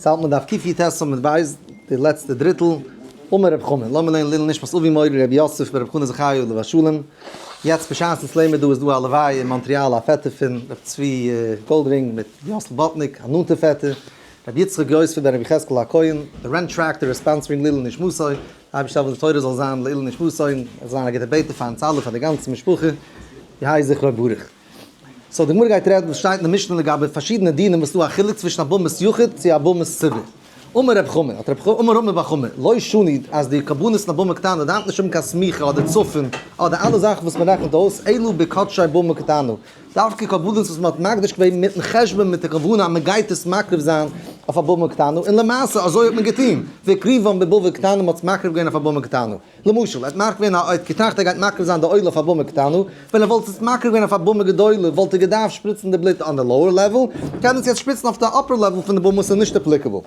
ס'האלט מען דף קי"ט עמוד ב', די לעצטע דריטל, אמר רב חמא, לאמיר לערנען לעילוי נשמת אבי מורי רבי יוסף ברב חנא זכי' עליו השלום, יעצט בשעת אונז לערנען דא איז דא א לוויה אין מאנטריאל א פעטער פון רב צבי גאלדרינג מיט יאסל באטניק א נאנטע פעטער, רבי יצחק יוסף בן רבי יחזקאל הכהן, די Rent Tractor איז sponsoring לעילוי נשמתו, די אייבערשטער זאל די תורה זאל זיין לעילוי נשמתו און ער זאל זיין א גוטער בעטער פאר אונז אלע פאר די גאנצע משפחה, יהא זכרו ברוך. so די גמרא גייט רעדן וואס שטייט אין די משנה לגבי פארשידענע דינים וואס איז דא א חילוק צווישן א במת יחיד צו א במת ציבור. אמר רב חמא, האט רב אמר רמי בר חמא, לא שנו אז די קרבנות אין א במה קטנה דארף נישט האבן קיין סמיכה אדער צפון אדער אלע זאכן וואס מען רעכנט אויס, אלא בקדשי במה קטנה, דווקא קרבנות וואס מען האט מקדיש געווען מיטן חשבון מיט די כוונה אז מען גייט עס מקריב זיין אויף א במה קטנה, און למעשה אזוי האט מען געטון, והקריבן בבמה קטנה מען האט עס מקריב געווען אויף א במה קטנה. למשל, ער האט מקריב געווען א, ער האט געטראכט ער גייט מקריב זיין די עולה אויף א במה קטנה, ווען ער וואלט עס מקריב געווען אויף א במה גדולה וואלט ער געדארפט שפריצן די בלוט on די lower level, קען עס יעצט שפריצן אויף די upper level פון די במה ס'איז נישט applicable.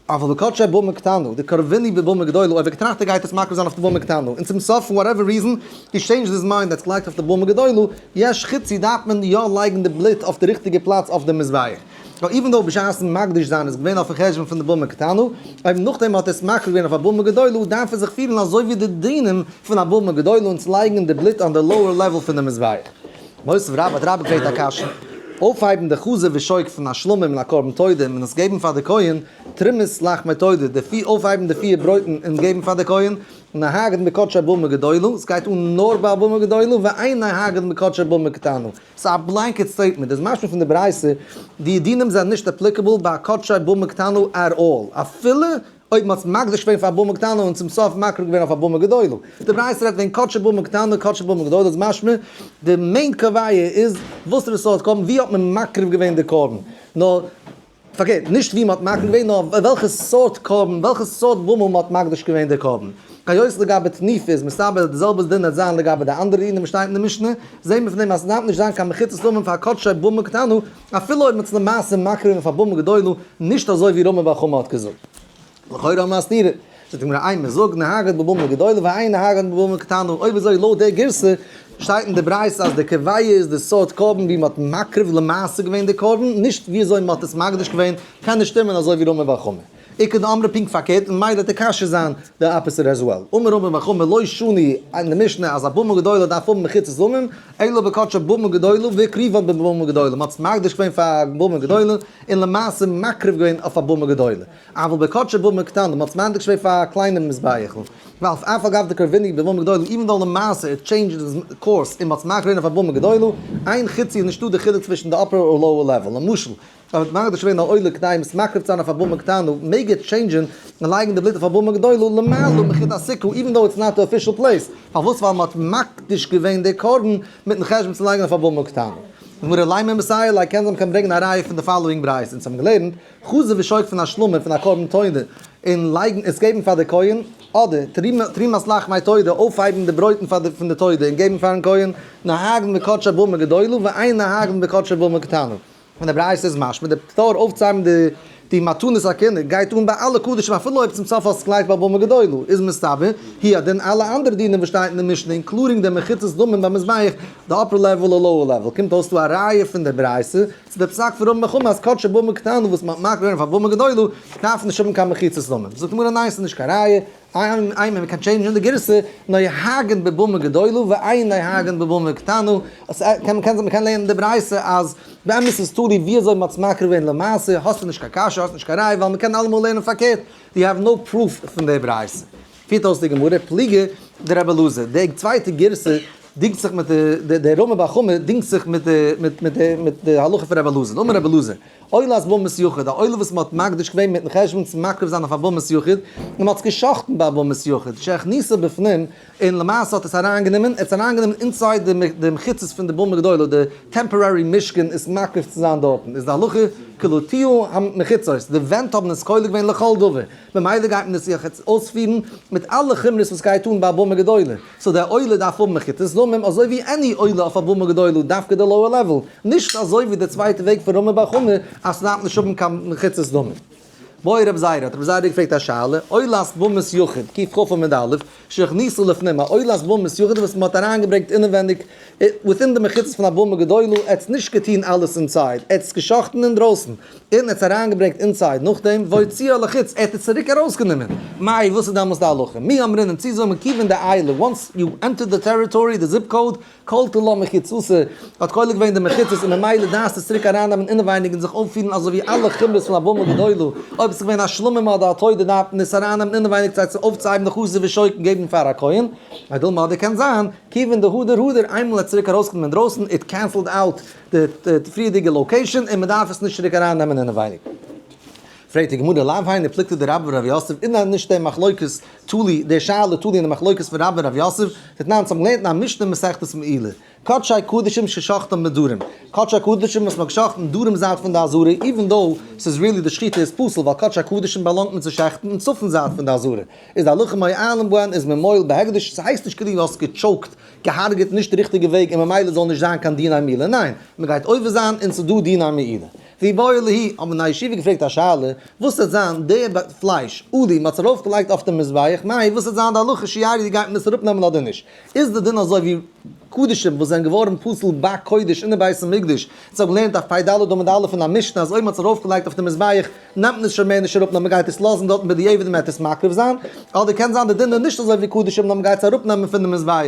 אבל בקדשי במה קטנה, דקרבינהו בבמה גדולה, אויב ער האט געטראכט ער גייט עס מקריב זיין אויף די במה קטנה, און צום סוף for whatever reason he changed his mind ער האט עס געלייגט אויף די במה גדולה, יש חיצי דארף מען יא לייגן די בלוט אויף די ריכטיגע פלאץ אויף די מזבח. ווייל even though בשעת'ן מקדיש זיין איז געווען אויפ'ן חשבון פון די במה קטנה, אויב נאכדעם האט ער עס מקריב געווען אויף א במה גדולה, דארף ער זיך פירן אזוי ווי די דינים פון א במה גדולה און צו לייגן די בלוט on די lower level פון די מזבח. מותיב רבה האט רבה געפרעגט א קשיא, אויפהייבן די חזה ושוק פון א שלמים און א קרבן תודה און עס געבן פאר די כהן, תרומת לחמי תודה, די פיר אויפהייבן די פיר ברויטן און געבן פאר די כהן, נוהגין בקדשי במה גדולה, עס גייט אן נאר ביי א במה גדולה, ואין נוהגין בקדשי במה קטנה. ס'איז א blanket statement, איז משמע פון די ברייתא, די דינים זענען נישט applicable ביי א קדשי במה קטנה at all, אפילו אויב מ'האט מקדיש געווען פאר א במה קטנה און צום סוף מקריב געווען אויף א במה גדולה. די ברייתא רעדט וועגן קדשי במה קטנה, קדשי במה גדולה איז משמע די main קובע איז וואסערע סארט קרבן, ווי האט מען מקריב געווען די קרבן, נאר פארקערט, נישט ווי מ'האט מקריב געווען, נאר וועלכע סארט קרבן, וועלכע סארט במה מ'האט מקדיש געווען די קרבן. היות לגבי תנופה איז מסתבר אז די זעלבע דין וועט זיין לגבי די אנדערע דינים וואס שטייט אין די משנה, זעהן מיר פון דעם אז ס'דארף נישט זיין קיין מחיצת דמים פאר קדשי במה קטנה, אפילו אויב מ'האט עס למעשה מקריב געווען פאר במה גדולה, נישט אזוי ווי רמי בר חמא האט געזאגט. לכאורה האבן מיר א סתירה. זאגט די גמרא, אימא זאג נוהגין בבמה גדולה ואין נוהגין בבמה קטנה, אויב אזוי לויט די גירסא שטייט אין די ברייתא אז די קביעה איז די סארט קרבן ווי מ'האט מקריב למעשה געווען די קרבן, נישט ווי אזוי מ'האט עס מקדיש געווען, קען נישט שטימען אזוי ווי רמי בר חמא. איכא דאמרי פונקט פארקערט און ממילא די קשיא זיין די opposite as well. אמר רמי בר חמא לא שנו אין די משנה אז א במה גדולה דארף האבן מחיצת דמים, אלא בקדשי במה גדולה והקריבן בבמה גדולה, מ'האט עס מקדיש געווען פאר א במה גדולה און למעשה מקריב געווען אויף א במה גדולה. אבל בקדשי במה קטנה, מ'האט עס מקדיש געווען פאר א קליינעם מזבח'ל, ווייל אף על גב דקרבינהו בבמה גדולה, even though למעשה it changed its course און מ'האט עס מקריב געווען אויף א במה גדולה, אין חיצי איז נישטא די חילוק צווישן די upper און lower level, למשל, אויב מ'האט מקדיש געווען א עולה כדי עס מקריב צו זיין אויף א במה קטנה, מעג ער change ען און לייגן די בלוט אויף א במה גדולה למעלה מחוט הסוכה, even though it's not the official place, פארוואס? ווייל מ'האט מקדיש געווען די קרבן מיטן חשבון צו לייגן אויף א במה קטנה. גמרא לימא מסייע ליה קען זיין מ'קען ברענגען א ראיה פון די following ברייתא, אונז האבן געלערנט, חזה ושוק פון א שלמים פון א קרבן תודה און לייגן עס געבן פאר די כהן, אדער תרומת לחמי תודה אויפהייבן די ברויטן פאר די פון די תודה און געבן פארן כהן, נוהגין בקדשי במה גדולה ואין נוהגין בקדשי במה קטנה. פון די ברייתא איז משמע די פטור אויפצוהייבן די די מתנות הכהונה גייט אן ביי אלע קדשים אפילו אויב צום סוף האסט גלייך ביי במה גדולה איז מסתבר הוא הדין אלע אנדערע דינים וואס שטייט אין די משנה including די מחיצת דמים ביים מזבח די upper level און lower level קומט אויס דא א ראיה פון די ברייתא צו די פסק פון רמי בר חמא אז קדשי במה קטנה וואס מ'האט מקריב געווען פאר במה גדולה דארף נישט האבן קיין מחיצת דמים. זאגט די גמרא ניין ס'איז נישט קיין ראיה, אימא מ'קען change ען די גירסא, נוהגין בבמה גדולה ואין נוהגין בבמה קטנה, קען מ'קען לערנען די ברייתא אז באמת איז תלוי ווי אזוי מ'האט עס מקריב געווען למעשה, האסטו נישט קיין קשיא האסט נישט קיין ראיה ווייל מ'קען אלעמאל לערנען פארקערט, you have no proof פון די ברייתא. פירט אויס די גמרא, פליגא דרבי אלעזר, די צווייטע גירסא דינגט זיך מיט די, די רמי בר חמא דינגט זיך מיט די, מיט מיט די, מיט די הלכה פון רבי אלעזר, אמר רבי אלעזר, עולת במת יחיד, א עולה וואס מען האט מקדיש געווען מיטן חשבון צו מקריב זיין אויף א במת יחיד, און מען האט עס גע'שחט'ן ביי א במת יחיד, שהכניסה בפנים, און למעשה האט עס אריינגענומען, ער האט עס אריינגענומען inside די מחיצות פון די במה גדולה, די temporary משכן עס מקריב צו זיין דארטן, איז די הלכה כלתוהו המחיצות, די ווענט האבן עס כולל געווען לכל דבר, ממילא גייט מען עס יעצט אויספירן מיט אלע חומרות וואס גייט אן ביי א במה גדולה, so דער עולה דארף האבן מחיצות דמים אזוי ווי any עולה אויף א במה גדולה דווקא די lower level, נישט אזוי ווי די צווייטע וועג פון רמי בר חמא אז ס'דארף נישט האבן קיין מחיצות דמים. בעי רב זירא, האט רב זירא געפרעגט א שאלה, עולת במת יחיד, קוף כף עמוד א', שהכניסה לפנים, א עולת במת יחיד וואס מען האט אריינגעברענגט אינעווענדיג within די מחיצות פון א במה גדולה, ער האט עס נישט געטון אלעס inside, ער האט עס גע'שחט'ן אינדרויסן, און ער האט עס אריינגעברענגט inside נאכדעם, והוציאה לחוץ, ער האט עס צוריק ארויסגענומען. מאי, וואס איז דעמאלס די הלכה? מי אמרינן, צי זאל מען כיוון דעייל, once you enter the territory, די zip code, קלטה לה מחיצתא, האט כולל געווען די מחיצות און ממילא דארפסטו עס צוריק ארייננעמען אינעווייניג און זיך אויפפירן אזוי ווי אלע חומרות פון א במה גדולה, אויב עס איז געווען א שלמים אדער א תודה דארף מען עס ארייננעמען אינעווייניג צייט צו אויפצוהייבן די חזה ושוק און געבן פאר א כהן, או דילמא אדער קען זיין, כיוון דהדר הדר, איינמאל ער האט צוריק ארויסגענומען אינדרויסן, it cancelled out די פריערדיגע location און מען דארף עס נישט צוריק ארייננעמען אינעווייניג. פרעגט די גמרא, לאו היינו פלוגתא דרבה ורב יוסף, איז דען נישט די מחלוקת תלוי, די שאלה תלוי אין די מחלוקת פון רבה און רב יוסף, דתנן, אונז האבן געלערנט אין א משנה מסכת מעילה, קדשי קדשים ששחטן בדרום, קדשי קדשים וואס מ'האט געשחט'ן דרום זייט פון די עזרה, even though ס'איז really די שחיטה איז פסול ווייל קדשי קדשים באלאנגט מען צו שעכטן אין צפון זייט פון די עזרה, איז די הלכה מועלין בהן איז מען מועל בהקדש, ס'הייסט נישט כאילו האסט גע choke ט, געהארגעט נישט די ריכטיגע וועג און ממילא זאל נישט זיין קיין דיני מילה, ניין, מ'גייט עובר זיין און ס'איז דא דיני מעילה. ואיבעיא להו, האבן אין א ישיבה געפרעגט א שאלה, וואס וועט זיין די פלייש, עלה, מ'האט עס ארויף געלייגט אויף די מזבח, מאי, וואס וועט זיין די הלכה שירדו גייט מען עס אראפ נעמען אדער נישט? איז די דין אזוי ווי קדשים וואס זענען געווארן פסול בקודש אין די בית המקדש, אונז האבן געלערנט אויף פ"ד עמוד א' אין א משנה אז אויב מ'האט עס ארויף געלייגט אויף די מזבח נעמט מען עס שוין מער נישט אראפ נאר מ'גייט עס לאזן דארטן בדיעבד און מ'וועט עס מקריב זיין, אדער קען זיין די דין איז נישט אזוי ווי קדשים נאר מ'גייט עס אראפ נעמען פון די מזבח.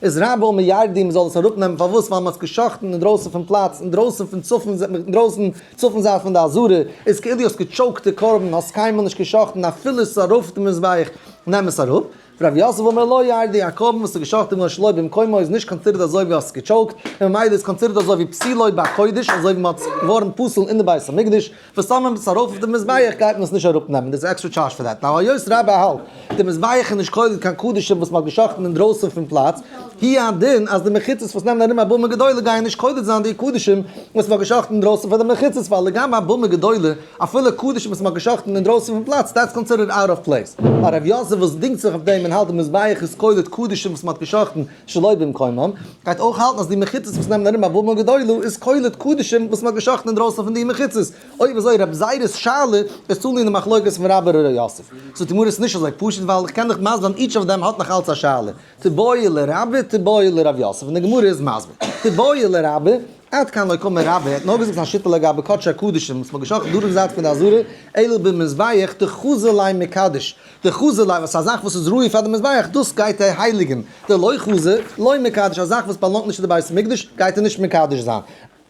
איז רבה אמר ירדו מ'זאל עס אראפנעמען פארוואס ווייל מ'האט עס גע'שחט'ן אינדרויסן פון פלאץ אינדרויסן פון צפון אינדרויסן צפון זייט פון די עזרה איז כאילו האסט גע choke ט די קרבן האסט קיינמאל נישט גע'שחט'ן אפילו עס איז ארויף די מזבח נעם עס אראפ. רב יוסף אמר לא ירדו א קרבן וואס איז גע'שחט'ן געווארן שלא במקומו איז נישט considered אזוי ווי האסט עס גע choke ט און ממילא איז considered אזוי ווי פסולו בקודש אזוי ווי מ'האט עס געווארן פסול אין די בית המקדש וואס מען עס ארויף אויף די מזבח גייט מען עס נישט אראפ נעמען, דאס איז extra charge פאר that. Now היות רבה האלט די מזבח איז נישט כולל קיין קדשים וואס מען האט געשחט'ן אינדרויסן פון פלאץ, הוא הדין אז די מחיצות וואס נעמען ארום א במה גדולה גייען נישט כולל זיין די קדשים וואס מען האט געשחט'ן אינדרויסן פון די מחיצות ווייל לגבי א במה גדולה אפילו קדשים וואס מען האט געשחט'ן אינדרויסן פון פלאץ that's considered out of place. א רב יוסף וואס דינגט זיך אויף דעם און האלט די מזבח איז כולל קדשים וואס מען האט געשחט'ן שלא במקומם, גייט אויך האלטן אז די מחיצות וואס נעמען ארום א במה גדולה איז כולל קדשים וואס מ'האט געשחט'ן אינדרויסן פון די מחיצות, אויב אזוי רב זירא'ס שאלה איז תלוי אין די מחלוקת פון רבה און ר' יוסף. זאגט די גמרא ס'איז נישט אזוי פשוט ווייל איך קען דיך מסביר זיין each of them האט נאך אלץ א שאלה, תיבעי לרבה תיבעי לרב יוסף און די גמרא איז מסביר תיבעי לרבה עד כאן לא קאמר רבה, ער האט נאר געזאגט זיין שיטה לגבי קדשי הקדשים וואס מ'האט געשחט'ן דרום זייט פון די עזרה, אלא במזבח דחזי ליה מקדש, דחזי ליה וואס א זאך וואס איז ראוי פאר די מזבח דאס גייט ער הייליגן, דלא חזי לא מקדש א זאך וואס באלאנגט נישט צו די בית המקדש גייט ער נישט מקדש זיין,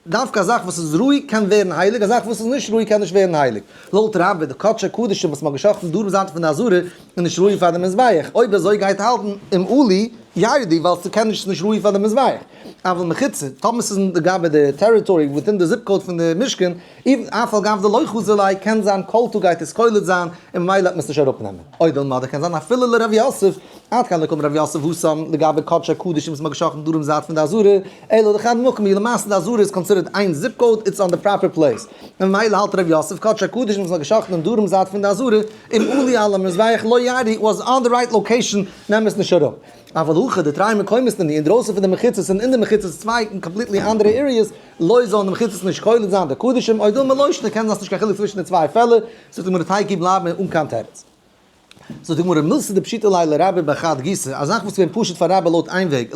דווקא א זאך וואס איז ראוי קען ווערן הייליג, א זאך וואס איז נישט ראוי קען נישט ווערן הייליג. לויט רבה די קדשי קדשים וואס מ'האט געשחט'ן דרום זייט פון די עזרה איז נישט ראוי פאר די מזבח, אויב אזוי גייט האלטן אם עלו ירדו ווייל ס'קען נישט ס'נישט ראוי פאר די מזבח. אבל מחיצה, טאמער ס'איז לגבי די territory within די zip code פון די משכן, even אף על גב דלא חזי ליה קען זיין קלטה גייט עס קולט זיין און ממילא וועט מען עס נישט אראפנעמען. או דילמא אדער קען זיין אפילו לרב יוסף, עד כאן לא קאמר רב יוסף התם לגבי קדשי קדשים וואס מ'האט געשחט'ן דרום זייט פון די עזרה, אלא דחד מקום היא למעשה די עזרה איז considered איין zip code it's on the proper place און ממילא האלט רב יוסף קדשי קדשים וואס מ'האט געשחט'ן אין דרום זייט פון די עזרה אם עלו על המזבח לא ירדו was on the right location נעם עס נישט אראפ. אבל הכא דתרי מקומות נינהו אינדרויסן פון די מחיצות און אין די מחיצות צוויי completely אנדערע areas לא זאלן די מחיצות נישט כולל זיין די קדשים או דילמא לא שנא קען זיין ס'נישט קיין חילוק צווישן די צוויי פעלער זאגט די גמרא תיקו בלייבן מיר אן קיין תירוץ. זאגט די גמרא מילתא דפשיטא ליה לרבה בחד גיסא, א זאך וואס איז געווען פשוט פאר רבה לויט איין וועג,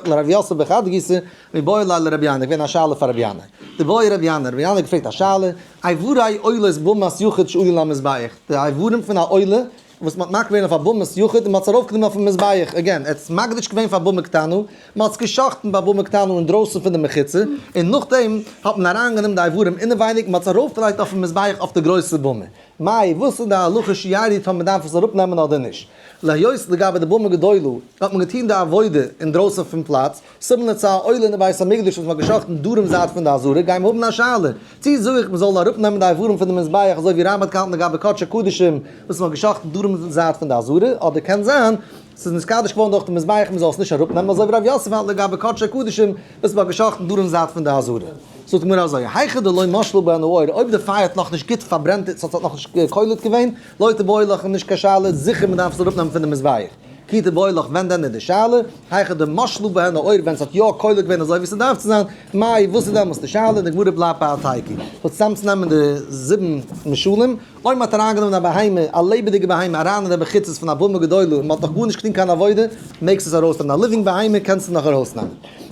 לרב יוסף בחד גיסא, מיבעי ליה לרבי ינאי, געווען א שאלה פאר רבי ינאי. דבעי רבי ינאי, רבי ינאי האט געפרעגט א שאלה, איברי עולות במת יחיד שעלו למזבח, די איברים פון א עולה וואס מ'האט מקריב געווען אויף א במת יחיד און מ'האט עס ארויפגענומען אויפן מזבח, again, ער האט עס מקדיש געווען פאר במה קטנה, מ'האט עס גע'שחט'ן ביי במה קטנה אינדרויסן פון די מחיצה, און נאכדעם האט מען אריינגענומען די איברים אינעווייניג און מ'האט עס ארויפגעלייגט אויפן מזבח אויף די גרויסע במה. מאי, וואס איז די הלכה שירדו טאמער מ'דארף עס אראפנעמען אדער נישט? להיות לגבי די במה גדולה האט מען געטון די עבודה אינדרויסן פון פלאץ, סימן לצ א עולה אין די בית המקדש וואס מ'האט גע'שחט'ן דרום זייט פון די עזרה, גייען מיר האבן א שאלה, צי זאג איך מ'זאל אראפנעמען די איברים פון די מזבח אזוי ווי רבה האט געהאלטן לגבי קדשי קדשים וואס מ'האט גע'שחט'ן דרום זייט פון די עזרה, אדער קען זיין ס'איז נתקדש געווארן דורך די מזבח מ'זאל עס נישט אראפנעמען אזוי ווי רב יוסף האלט לגבי קדשי קדשים וואס מ'האט גע'שחט'ן דרום זייט פון די עזרה. זאגט די גמרא אזוי, היכא דלא משלו בהן האור, אויב די פייער האט נאכנישט גוט פארברענט, ס'האט נאכנישט קולט געווען, לא תיבעי לך נישט קיין שאלה, זיכער מ'דארף עס אראפנעמען פון די מזבח. כי תיבעי לך ווען דען איז די שאלה, היכא דמשלא בהן האור ווען ס'האט יא קולט געווען אזוי ווי ס'דארף צו זיין, מאי וואס איז דעמאלטס די שאלה, און די גמרא בלייבט ביי א תיקו. סאו צוזאמצונעמען די זיבן משלים, אויב מ'האט אריינגענומען א בהמה, א לעבעדיגע בהמה אריין אין די מחיצות פון א במה גדולה און מ'האט נאך גארנישט געטון קיין עבודה, מעגסט עס ארויסנעמען, א living בהמה קענסטו נאך ארויסנעמען.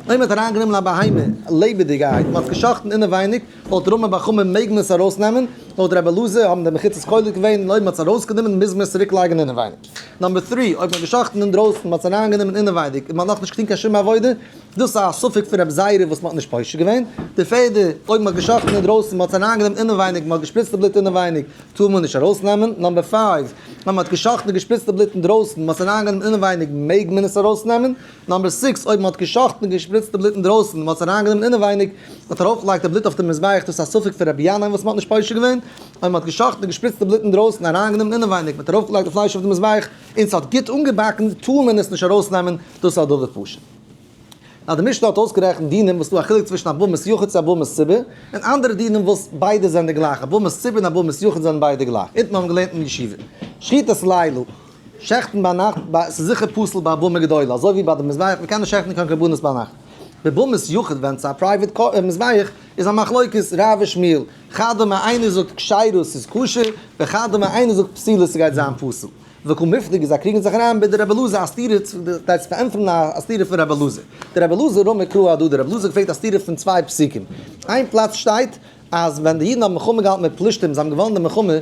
אויב מ'האט אריינגענומען א בהמה לעבעדיגעהייט, מ'האט עס גע'שחט'ן אינעווייניג, לויט רמי בר חמא מעג מען עס ארויסנעמען, לויט רבי אלעזר האבן די מחיצות קולט געווען און אויב מ'האט עס ארויסגענומען מוז מען עס צוריק לייגן אינעווייניג. number three, אויב מ'האט גע'שחט'ן אינדרויסן, מ'האט עס אריינגענומען אינעווייניג און מ'האט נאכנישט געטון קיין שום עבודה, דאס איז א ספק פון רבי זירא וואס מ'האט נישט פושט געווען. די פערדע, אויב מ'האט גע'שחט'ן אינדרויסן, מ'האט עס אריינגענומען אינעווייניג, מ'האט געשפריצט די בלוט אינעווייניג, טאר מען נישט ארויסנעמען. number five, אויב מ'האט גע'שחט'ן און געשפריצט די בלוט אינדרויסן, מ'האט עס אריינגענומען אינעווייניג, מעג מען עס ארויסנעמען. number six, אויב מ'האט גע'שחט'ן און געשפריצט די בלוט אינדרויסן, מ'האט עס אריינגענומען אינעווייניג, מ'האט ארויפגעלייגט די בלוט אויף די מזבח, דאס איז א ספק פון רבי ינאי וואס מ'האט נישט פושט געווען. אויב מ'האט גע'שחט'ן און געשפריצט די בלוט אינדרויסן, אריינגענומען אינעווייניג, מ'האט ארויפגעלייגט די פלייש אויף די מזבח, און ס'האט גוט אנגעבאקן, טאר מען עס נישט ארויסנעמען, דאס איז א דבר פשוט. נאר די משנה האט אויסגערעכנט דינים וואס ס'דא א חילוק צווישן א במת יחיד צו א במת ציבור, און אנדערע דינים וואס ביידע זענען גלייך, א במת ציבור און א במת יחיד זענען ביידע גלייך. אונטן האבן געלערנט אין ישיבה. שחיטת לילה, שעכטן ביינאכט, ס'איז זיכער פסול ביי א במה גדולה, אזוי ווי ביי די מזבח, מ'קען נישט שעכטן קיין קרבנות ביינאכט. בבמת יחיד ווען ס'איז א private מזבח, איז א מחלוקת רב ושמואל, חד אמר איינער זאגט כשרה ס'איז כשר, וחד אמר איינער זאגט פסולה ס'גייט זיין פסול. וקא מיפלגי זיי קריגן זיך אריין בדרבי אלעזר א סתירה צו די צו פארענטפערן א סתירה פון רבי אלעזר. דרבי אלעזר רמי קרא הדא דרבי אלעזר פרעגט א סתירה פון צוויי פסוקים. איין פלאץ שטייט אז ווען די אידן האבן מלחמה געהאלטן מיט פלישתים זיי האבן געוואונען די מלחמה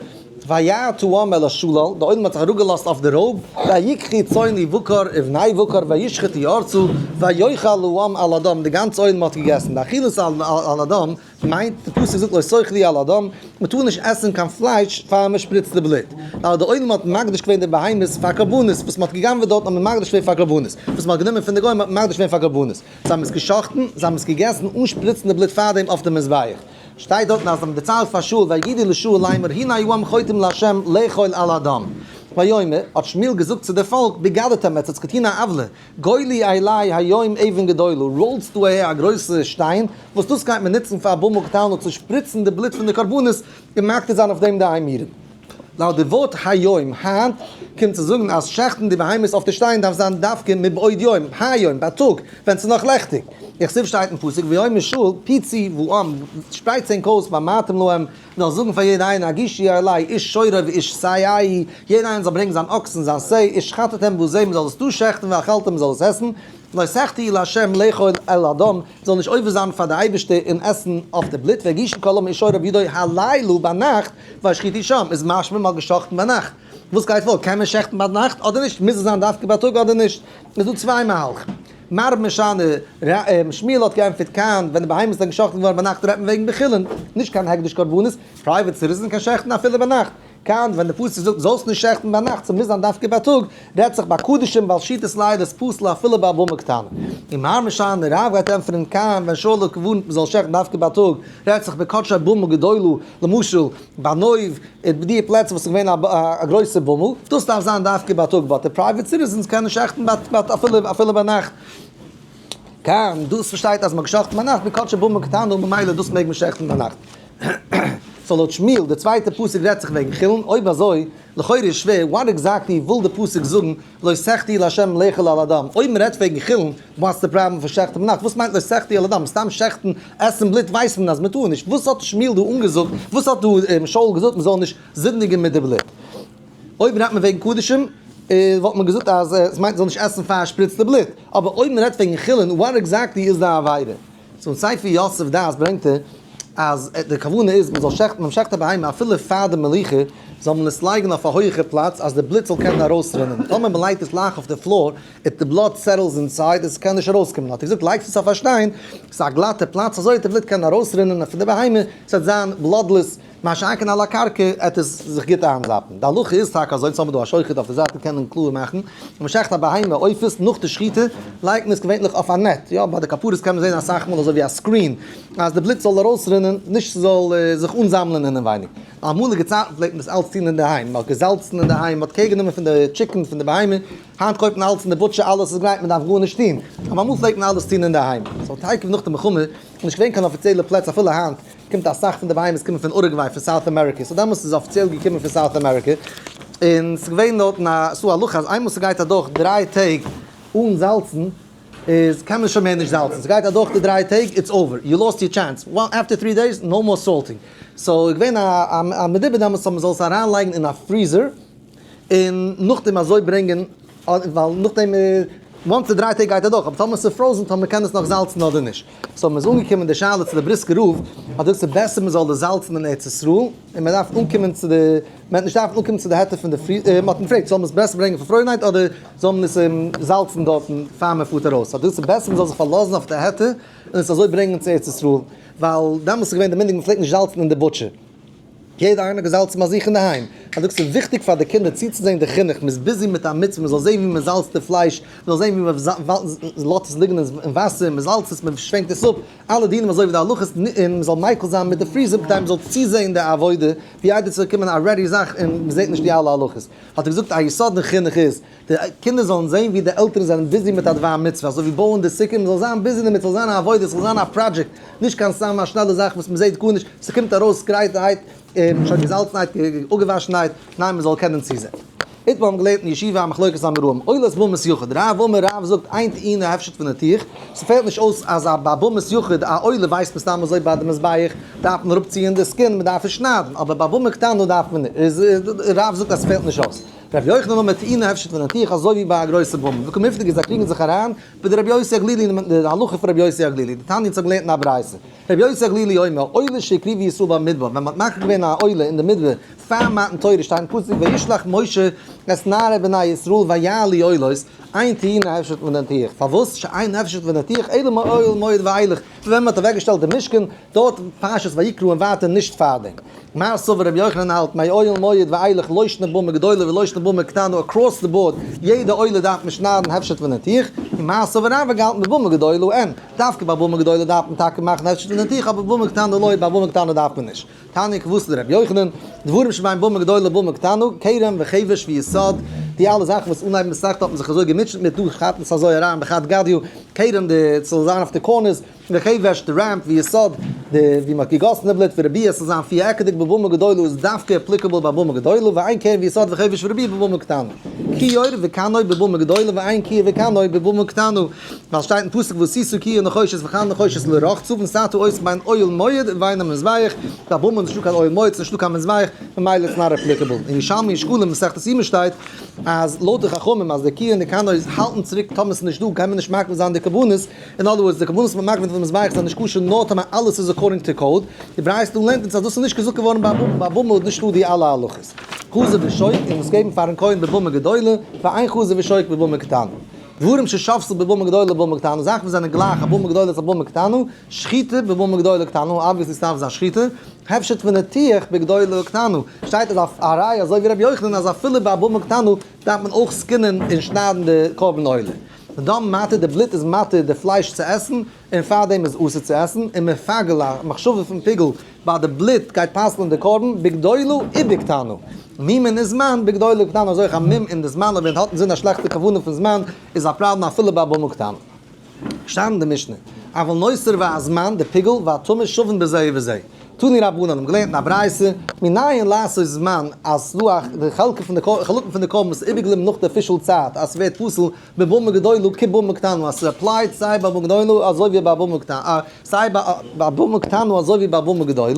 ויעתו העם אל השלל די עולם האט זיך אראפגעלאזט אויף די רויב ויקחו צאן ובקר ובני בקר וישחטו ארצה ויאכל העם על הדם די גאנצע עולם האט געגעסן די אכילת על הדם מיינט די פסוק זאגט לא תאכלו על הדם, מען טאר נישט עסן קיין פלייש פאר מען שפריצט די בלוט, ווייל די עולם האט מקדיש געווען די בהמות פאר קרבנות, וואס מען האט גע'גנב'עט דארט האט מען מקדיש געווען פאר קרבנות, וואס מען האט גענומען פון די גוים האט מען מקדיש געווען פאר קרבנות, זיי האבן עס גע'שחט'ן, זיי האבן עס געגעסן אן שפריצן די בלוט פארדעם אויף די מזבח. שטייט דארטן אז זיי האבן דערציילט פאר שאול ויגידו לשאול לאמר הנה העם חוטאים לה' לאכול על הדם. ויאמר, האט שמואל געזאגט צו די פאלק, בגדתם עטס האטס געטון א עוולה, גולו אלי היום אבן גדולה, ראלסט דא אהער א גרויסע שטיין, וואס דאס גייט מען נוצן פאר במה קטנה צו שפריצן די בלוט פון די קרבנות און מקטיר זיין אויף דעם די אימורים. לויט די ווארט היום, היינט, קומט צו זאגן אז שעכטן די בהמות אויף די שטיין דארף זיין דווקא מבעוד יום, היום, בייטאג, ווען ס'איז נאך לעכטיג. וכתיב שטייט אין פסוק ויאמר שאול פצו העם, שפרייטס ענק אויס ואמרתם להם, נאר זאגן פאר יעדע איינער הגישו אלי איש שורו ואיש שׂאהו, יעדע איינער זאל ברענגען זיין אקס און זיין שה, ושחטתם בזה, מען זאל עס דא שעכטן ואכלתם מען זאל עס עסן, לא תחטאו לה' לאכול על הדם, מען זאל נישט עובר זיין פאר די אייבערשטער און עסן אויף די בלוט, והגישו כל העם איש שורו בידו הלילה ביינאכט, וישחטו שם, איז משמע מען האט געשחטן ביינאכט. וואס גייט פאר? קען מען שעכטן ביינאכט אדער נישט? מוז עס זיין דווקא בייטאג אדער נישט? איז דא צוויי מהלכים. מר משנה, ר שמואל האט געענטפערט כאן, ווען די בהמות זענען געשאכטן געווארן ביינאכט רעדט מען וועגן בחולין, נישט קיין הקדש קרבנות, private citizen קען שעכטן אפילו ביינאכט. כאן, ווען די פסוק זאגט זאלסט נישט שעכטן ביינאכט, ס'מוז זיין דווקא בייטאג, רעדט זיך ביי קדשים ווייל שחיטת לילה איז פסול אפילו ביי במה קטנה. און מר משנה, רב גייט ענטפערן כאן, ווען שאול האט געווארנט מ'זאל שעכטן דווקא בייטאג, רעדט זיך בקדשי במה גדולה, למשל ביי נוב, און די פלעצער וואס איז געווען א גרויסע במה, דאס דארף זיין דווקא בייטאג, but די private citizens קענען שעכטן אפילו אפילו ביינאכט. כאן, דאס פארשטייט אז מ'האט געשאכטן ביינאכט בקדשי במה קטנה ממילא דאס מעג מען שעכטן ביינאכט. so לויט שמואל, די צווייטע פסוק רעדט זיך וועגן חולין, אויב אזוי, לכאורה איז שווער, what exactly וויל די פסוק זאגן לא תחטאו לה' לאכול על הדם? אויב מ'רעדט וועגן חולין, what's די פראבלעם פון שעכטן ביינאכט? וואס מיינט לא תחטאו על הדם? סתם שעכטן, עסן בלוט ווייסט מען אז מ'טאר נישט. וואס האט שמואל דא אנגעזאגט? וואס האט דא שאול געזאגט מ'זאל נישט זינדיגן מיט די בלוט? אויב רעדט מען וועגן קדשים, וואלט מען געזאגט אז עס מיינט מ'זאל נישט עסן פארשפריצטע בלוט. אבער אויב מ'רעדט וועגן חולין, what exactly איז די עבירה? so אין ספר יסף דעת ברענגט ער אז די כוונה איז מען זאל שעכטן מען שעכט א בהמה אפילו פאר די מליחה זאל מען עס לייגן אויף א הויעכע פלאץ אז די בלוט זאל קענען ארויסרינען, טאמער מען לייגט עס גלייך אויף די floor if the blood settles inside עס קען נישט ארויסקומען האט ער געזאגט לייגסט עס אויף א שטיין ס'איז א גלאטע פלאץ אזוי וועט די בלוט קענען ארויסרינען פון די בהמה ס'וועט זיין bloodless מה שאין כן על הקרקע עט עס זיך גוט איינזאפן. די הלכה איז טאקע אזוי, אונז האבן דא א שוחט אויף די זייט און קענען קלאר מאכן, ווען מען שעכט א בהמה עופות נאך די שחיטה לייגט מען עס געווענליך אויף א net, יא ביי די כפרות קען מען זען אסאך מאל אזוי ווי א screen אז די בלוט זאל ארויסרינען נישט ס'זאל זיך אנזאמלען אינעווייניג. אמאליגע צייטן פלעגט מען עס אלץ טון אינדערהיים, מען האט געזאלצן אינדערהיים, מען האט קער גענומען פון די chicken פון די בהמה, היינט קויפט מען אלץ אין די butcher אלעס איז גרייט מען דארף גארנישט טון, אבער אמאל פלעגט מען אלעס טון אינדערהיים, so תיכף נאך די מלחמה איז נישט געווען קיין אפיציעלע פלעץ אפילו היינט, קומט אסאך פון די בהמות קומען פון אורוגוויי פון South America, so דעמאלטס איז אפיציעל געקומען פון South America. און ס'איז געווען דארטן א, ס'דא א הלכה אז איינמאל ס'גייט אדורך דריי טעג אן זאלצן, איז קען מען שוין מער נישט זאלצן, ס'גייט אדורך די דריי טעג, it's over, you lost your chance, after three days, no more salting. So איז געווען א מדובר דעמאלטס אז מ'זאל עס אריינלייגן אין א freezer, און נאכדעם אזוי ברענגען, ווייל נאכדעם once די דריי טעג גייט אדורך, אבער טאמער ס'איז frozen טאמער מ'קען עס נאך זאלצן אדער נישט. So מ'איז אנגעקומען די שאלה צו די בריסקער רב, האט געזאגט ס'איז בעסער מ'זאל עס זאלצן אין ארץ ישראל, און מ'דארף אנקומען צו די, מ'וועט נישט דארפן אנקומען צו די היתר פון די פרי, מ'האט אים געפרעגט זאל מען עס בעסער ברענגען פארפרוירנהייט אדער זאל מען עס זאלצן דארטן פאר מ'פארט ארויס, האט געזאגט ס'איז בעסער מ'זאל זיך פארלאזן אויף די היתר און עס אזוי ברענגען צו ארץ ישראל, ווייל דעמאלטס איז געווען די מנהג מ'פלעגט נישט זאלצן אין די butcher. יעדער איינער האט געזאלצן ביי זיך אינדערהיים. אז דו זאגסט ס'איז וויכטיג פאר די קינדער צוצוזען די חינוך, מ'איז busy מיט א מצוה, מ'זאל זען ווי מ'זאלצט די פלייש, מ'זאל זען ווי מ'לאזט עס ליגן אין וואסער, מ'זאלצט עס, מ'שווענקט עס אפ, אלע דינים אזוי ווי די הלכות, און מ'זאל מיקל זיין מיט די freezer כדי מ'זאל צוזען די עבודה, ווי איידער ס'זאל קומען א ready זאך און מ'זעט נישט די אלע הלכות. האט ער געזאגט א יסוד אין חינוך איז, די קינדער זאלן זען ווי די עלטערן זענען busy מיט א דבר מצוה, אזוי ווי בויען די סוכה, מ'זאל זיין busy דערמיט, ס'זאל זיין א עבודה, ס'זאל זיין א פראדזשעקט, נישט קיין סתם א שנעלע זאך וואס מ'זעט גארנישט, ס'קומט ארויס גרייטערהייט, שוין געזאלצנהייט, אפגעוואשנהייט, ניין מ'זאל קענען צוזען. איתמר האבן געלערנט אין ישיבה א מחלוקת אמוראים, עולת במת יחיד, רב אמר רב זאגט אין טעונה הפשט וניתוח, ס'פעלט נישט אויס אז א ביי במת יחיד א עולה ווייסט מסתם אזוי ביי די מזבח דארף מען אראפציען די skin מ'דארף עס שניידן, אבער ביי במה קטנה דארף מען נישט, רב זאגט אז ס'פעלט נישט אויס. רבי יוחנן אמר טעונה הפשט וניתוח אזוי ווי ביי א גרויסע במה וקמיפלגי זיי קריגן זיך אריין ביי די רבי יוסי הגלילי אין די הלכה פון רבי יוסי הגלילי דתניא אונז האבן געלערנט אין א ברייתא רבי יוסי הגלילי אומר עולה שהקריבו ישראל במדבר ווען מען האט מקריב געווען א עולה אין די מדבר פאר מתן תורה שטייט אין פסוק וישלח משה את נערי בני ישראל ויעלו עולות אין טעונה הפשט וניתוח פארוואס שאין הפשט וניתוח אלא מאוהל מועד ואילך ווען מען האט אוועקגעשטעלט די משכן דארט פרשת ויקרא און ווייטער נישט פארדעם. מר סבר רבי יוחנן האלט מאוהל מועד ואילך לא שנא במה גדולה ולא שנא במה קטנה across the board יעדע עולה דארף מען שניידן הפשט וניתוח, און מר סבר רב האט געהאלטן בבמה גדולה אין, דווקא ביי במה גדולה דארף מען טאקע מאכן הפשט וניתוח אבער בבמה קטנה לא, ביי במה קטנה דארף מען נישט. תניא כוותיה דרבי יוחנן, דברים שבין במה גדולה לבמה קטנה, קרן וחבש ויסוד, די אלע זאכן וואס אנהייב מסכת האט מען זיך אזוי געמוטשעט מיט דא כאפט עס אזוי אריין בחד גדיא, קרן די ס'זאל זיין אויף די corners, וחבש די ramp ויסוד די ווי מ'האט געגאסן די בלוט ורביע ס'זאל זיין פירעקעדיג בבמה גדולה איז דווקא applicable ביי במה גדולה ואין קרן ויסוד וחבש ורביע בבמה קטנה כיור וכנור בבמה גדולה ואין כיור וכנור בבמה קטנה ווייל שטייט אין פסוק ועשית כיור נחושת וכנור נחושת לרחצה ונתתה אותם בין אוהל מועד ובין המזבח ביי במה איז נישטא קיין אוהל מועד ס'נישטא קיין מזבח ממילא it's not applicable אין ירושלמי אין שקלים מסכת יומא שטייט אז לויט די חכמים אז די כיור און די כנור האלטן צוריק טאמער ס'איז נישטא קען מען נישט מקריב זיין די קרבנות אין other words, די קרבנות פון מקריב פון מזבח זענען נישט כשר נאר טאמער אלעס איז according to code, די ברייתא דא לערנט אונז אז דאס איז נישט געזאגט געווארן ביי במה, ביי במה איז נישטא די אלע הלכות. חזה ושוק און עס געבן פארן כהן בבמה גדולה, ואין חזה ושוק בבמה קטנה. דברים ששווין בבמה גדולה ובבמה קטנה, זאכן וואס זענען גלייך א במה גדולה צו א במה קטנה, שחיטה בבמה גדולה וקטנה, obviously ס'דארף זיין שחיטה, הפשט וניתוח בגדולה וקטנה, שטייט אז א ראיה אזוי ווי רבי יוחנן אז אפילו ביי א במה קטנה דארף מען אויך סקינען און שניידן די קרבן עולה. דם מתיר, די בלוט איז מתיר די פלייש צו עסן, און פארדעם איז אסור צו עסן, און מפגל א מחשבה פון פיגול ביי די בלוט גייט פסל'ן די קרבן, בגדולה ובקטנה. מום אין זמן, בגדולה ובקטנה, אזוי אויך א מום אין די זמן אויב מען האט אינזין א שלעכטע כוונה פון זמן איז א פראבלעם אפילו ביי במה קטנה. שטייט אין די משנה, אבל נותר והזמן, די פיגול, והטמא שווין בזה ובזה. תנו רבנן האבן געלערנט אין א ברייתא, מנין לעשות זמן, אז ס'דא א די חלק פון די חלקים פון די קרבן וואס איז איבערגעבליבן נאך די official צייט אז ס'ווערט פסול בבמה גדולה כבמה קטנה אז ס' apply ט סיי ביי במה גדולה אזוי ווי ביי במה קטנה סיי ביי במה קטנה אזוי ווי ביי במה גדולה,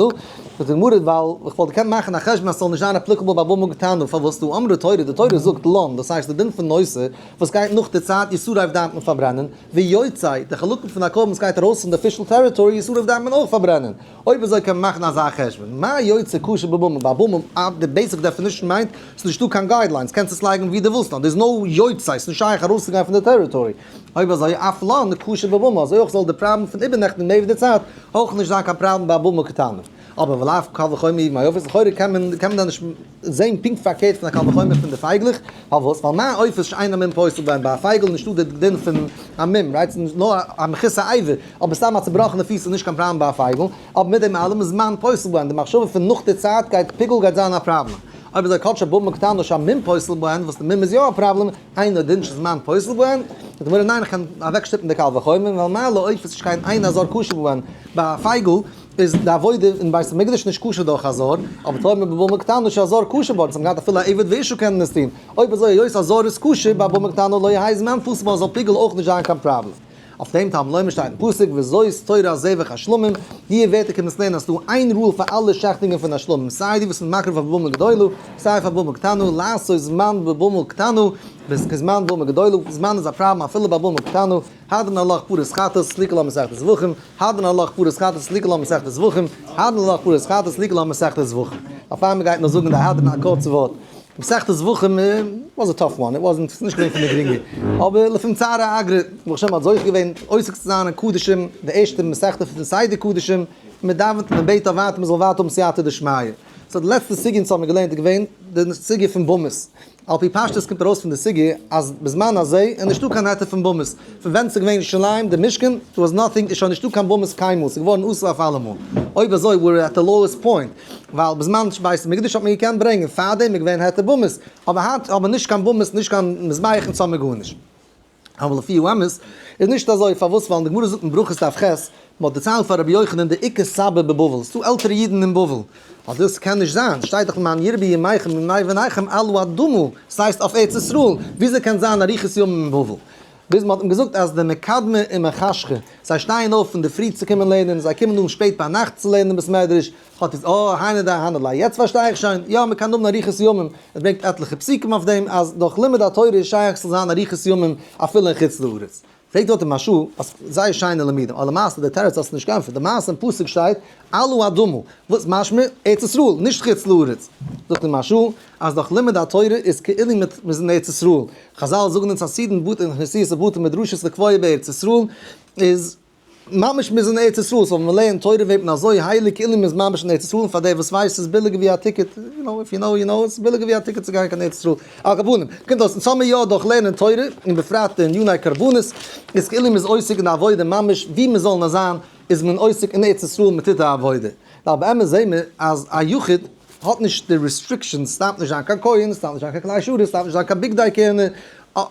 זאגט די גמרא ווייל איך וואלט געקענט מאכן א חשבון אז ס'זאל נישט זיין applicable ביי במה קטנה פארוואס דא אמרה תורה די תורה זאגט לן דאס הייסט די דין פון נותר וואס גייט נאך די צייט ישרף דארף מען פארברענען ויוצא, די חלקים פון א קרבן וואס גייט ארויס פון די official territory ישרף דארף מען אויך פארברענען. אויב אזוי קען מען מאכן אזא חשבון, מה יוצא כשר בבמה, ביי במה, די basic definition מיינט, ס'איז נישטא קיין guidelines, קענסט עס לייגן ווי דו ווילסט נאר, there is no יוצא, ס'איז נישט שייך ארויסצוגיין פון די territory. אויב אזוי אף לן כשר בבמה, אזוי אויך זאל די פראבלעם פון איבערנעכטן מעבר די צייט אויך נישט זיין קיין פראבלעם ביי במה קטנה. אבער ולאו קל וחומר מהעופות, לכאורה קען מען קען מען דאן נישט זעהן פונקט פארקערט פון א קל וחומר פון די פייגלעך, פארוואס? ווייל מה עופות שאין המום פוסל בהן, ביי א פייגל איז נישטא די דין פון א מום, right? ס'איז נאר א מחוסר אבר, אבער סתם א צובראכענע פיס איז נישט קיין פראבלעם ביי א פייגל, אבער מיט דעם אלעם איז זמן פוסל בהן, די מחשבה פון נאך די צייט גייט פיגול גייט זיין א פראבלעם. אויב אזוי כאטש א במה קטנה שהמום פוסל בהן, וואס די מום איז יא א פראבלעם, אינו דין שזמן פוסל בהן, זאגט די גמרא ניין איך קען אוועקשטופן די קל וחומר, ווייל מה לעופות שכן אין הזר כשר בהן, ביי א פייגל. איז די עבודה אין בית המקדש נישט כשר דורך א זר, אבער טאמער בבמה קטנה שהזר כשר בה, אונז האבן געהאט אפילו א עבד ואשה קענען עס טון, אויב אזוי היות א זר איז כשר ביי במה קטנה לא יהא זמן פסול בה זאל פיגול אויך נישט זיין קיין פראבלעם. אויף דעם תלמוד לומר שטייט אין פסוק וזאת תורת זבח השלמים, די ווערטער קומט אונז לערנען אז ס'דא איין rule פאר אלע שעכטונגען פון השלמים, סיי די וואס מ'איז מקריב אויף במה גדולה, סיי פאר במה קטנה, לעשות זמן בבמה קטנה, וכזמן במה גדולה, זמן איז א פראבלעם אפילו ביי במה קטנה, הדרן עלך פרת חטאת, סליקה לה מסכת זבחים, הדרן עלך פרת חטאת, סליקה לה מסכת זבחים, הדרן עלך פרת חטאת, סליקה לה מסכת זבחים. אויף איינמאל גייט מען זאגן די הדרן א קורצע ווארט. מסכת זבחים was a tough one, it wasn't, ס'איז נישט געווען פון די גרינגע. אבער לפום צערא אגרא, ברוך השם מ'האט זוכה געווען עוסק צו זיין אין קדשים, די ערשטע מסכתא פון סדר קדשים, מען דאווענט און מען בעט אויף ווייטער מען זאל ווייטער האבן סייעתא דשמיא. so די לעצטע סוגיא אונז האבן געלערנט איז געווען די סוגיא פון במות. על פי פשטות קומט ארויס פון די סוגיא אז בזמן הזה איז נישטא קיין היתר פון במות. פון ווען ס'איז געווען ירושלים די משכן, there was nothing, איז שוין נישטא קיין במות קיינמאל, ס'איז געווארן אסור אויף אלעמאל. אויב אזוי we're at the lowest point, ווייל בזמן בית המקדש האט מען געקענט ברענגען, פארדעם איז געווען היתר במות, אבער היינט האט מען נישט קיין במות, נישט קיין מזבח אונז האמיר גארנישט. אבל לפי האמת איז נישט אזוי, פארוואס? ווייל אין די גמרא זאגט אין ברכות דף ח', מען האט דערציילט פאר רבי יוחנן די איכא סבי בבבל, ס'דא עלטערע אידן אין בבל, אז דאס קען נישט זיין, שטייט דאך למען ירבו ימיכם וימי בניכם על האדמה, ס'הייסט אויף ארץ ישראל, וויאזוי קען זיין אריכות ימים אין בבל? ביז מען האט אים געזאגט אז די מקדמי און מחשכי, זיי שטייען אויף אין די פרי צו קומען לערנען, זיי קומען אן שפעט ביינאכט צו לערנען אין בית מדרש, האט איז אה היינו דהיינו ליה, יעצט פארשטיי איך שוין, יא מען קען האבן אריכות ימים, עס ברענגט עטליכע פסוקים אויף דעם אז דורך לימוד התורה איז שייך ס'זאל זיין אריכות ימים אפילו אין חוץ לארץ. פרעגט דארט די מהרש"א אז זייער שיינע לימודים, אבער למעשה די תירוץ האסטו נישט געענטפערט, די מעשה אין פסוק שטייט על האדמה, וואס משמע ארץ ישראל, נישט חוץ לארץ, זאגט די מהרש"א אז דורך לימוד התורה איז כאילו מ'איז אין ארץ ישראל, חז"ל זאגן אונז עתידין בתי כנסיות ובתי מדרשות לקבוע בארץ ישראל, איז ממש מ'איז אין ארץ ישראל, so ווען מ'לערנט תורה ווערט מען אזוי הייליג כאילו מ'איז ממש אין ארץ ישראל, און פאר דער וואס ווייסט ס'איז ביליגער ווי א ticket, you know, if you know you know, ס'איז ביליגער ווי א ticket צו גיין קיין ארץ ישראל. על כל פנים, קומט אויס אונז האמיר יא דורך לערנען תורה, און בפרט אין עניני קרבנות, איז כאילו מ'איז עוסק אין די עבודה ממש ווי מ'זאל נאר זיין, איז מען עוסק אין ארץ ישראל מ'טוט די עבודה. ווייל באמת זעהן מיר אז א יחיד האט נישט די restrictions, ס'דארף נישט זיין קיין כהן, ס'דארף נישט זיין קיין כלי שרת, ס'דארף נישט זיין קיין בגדי כהונה,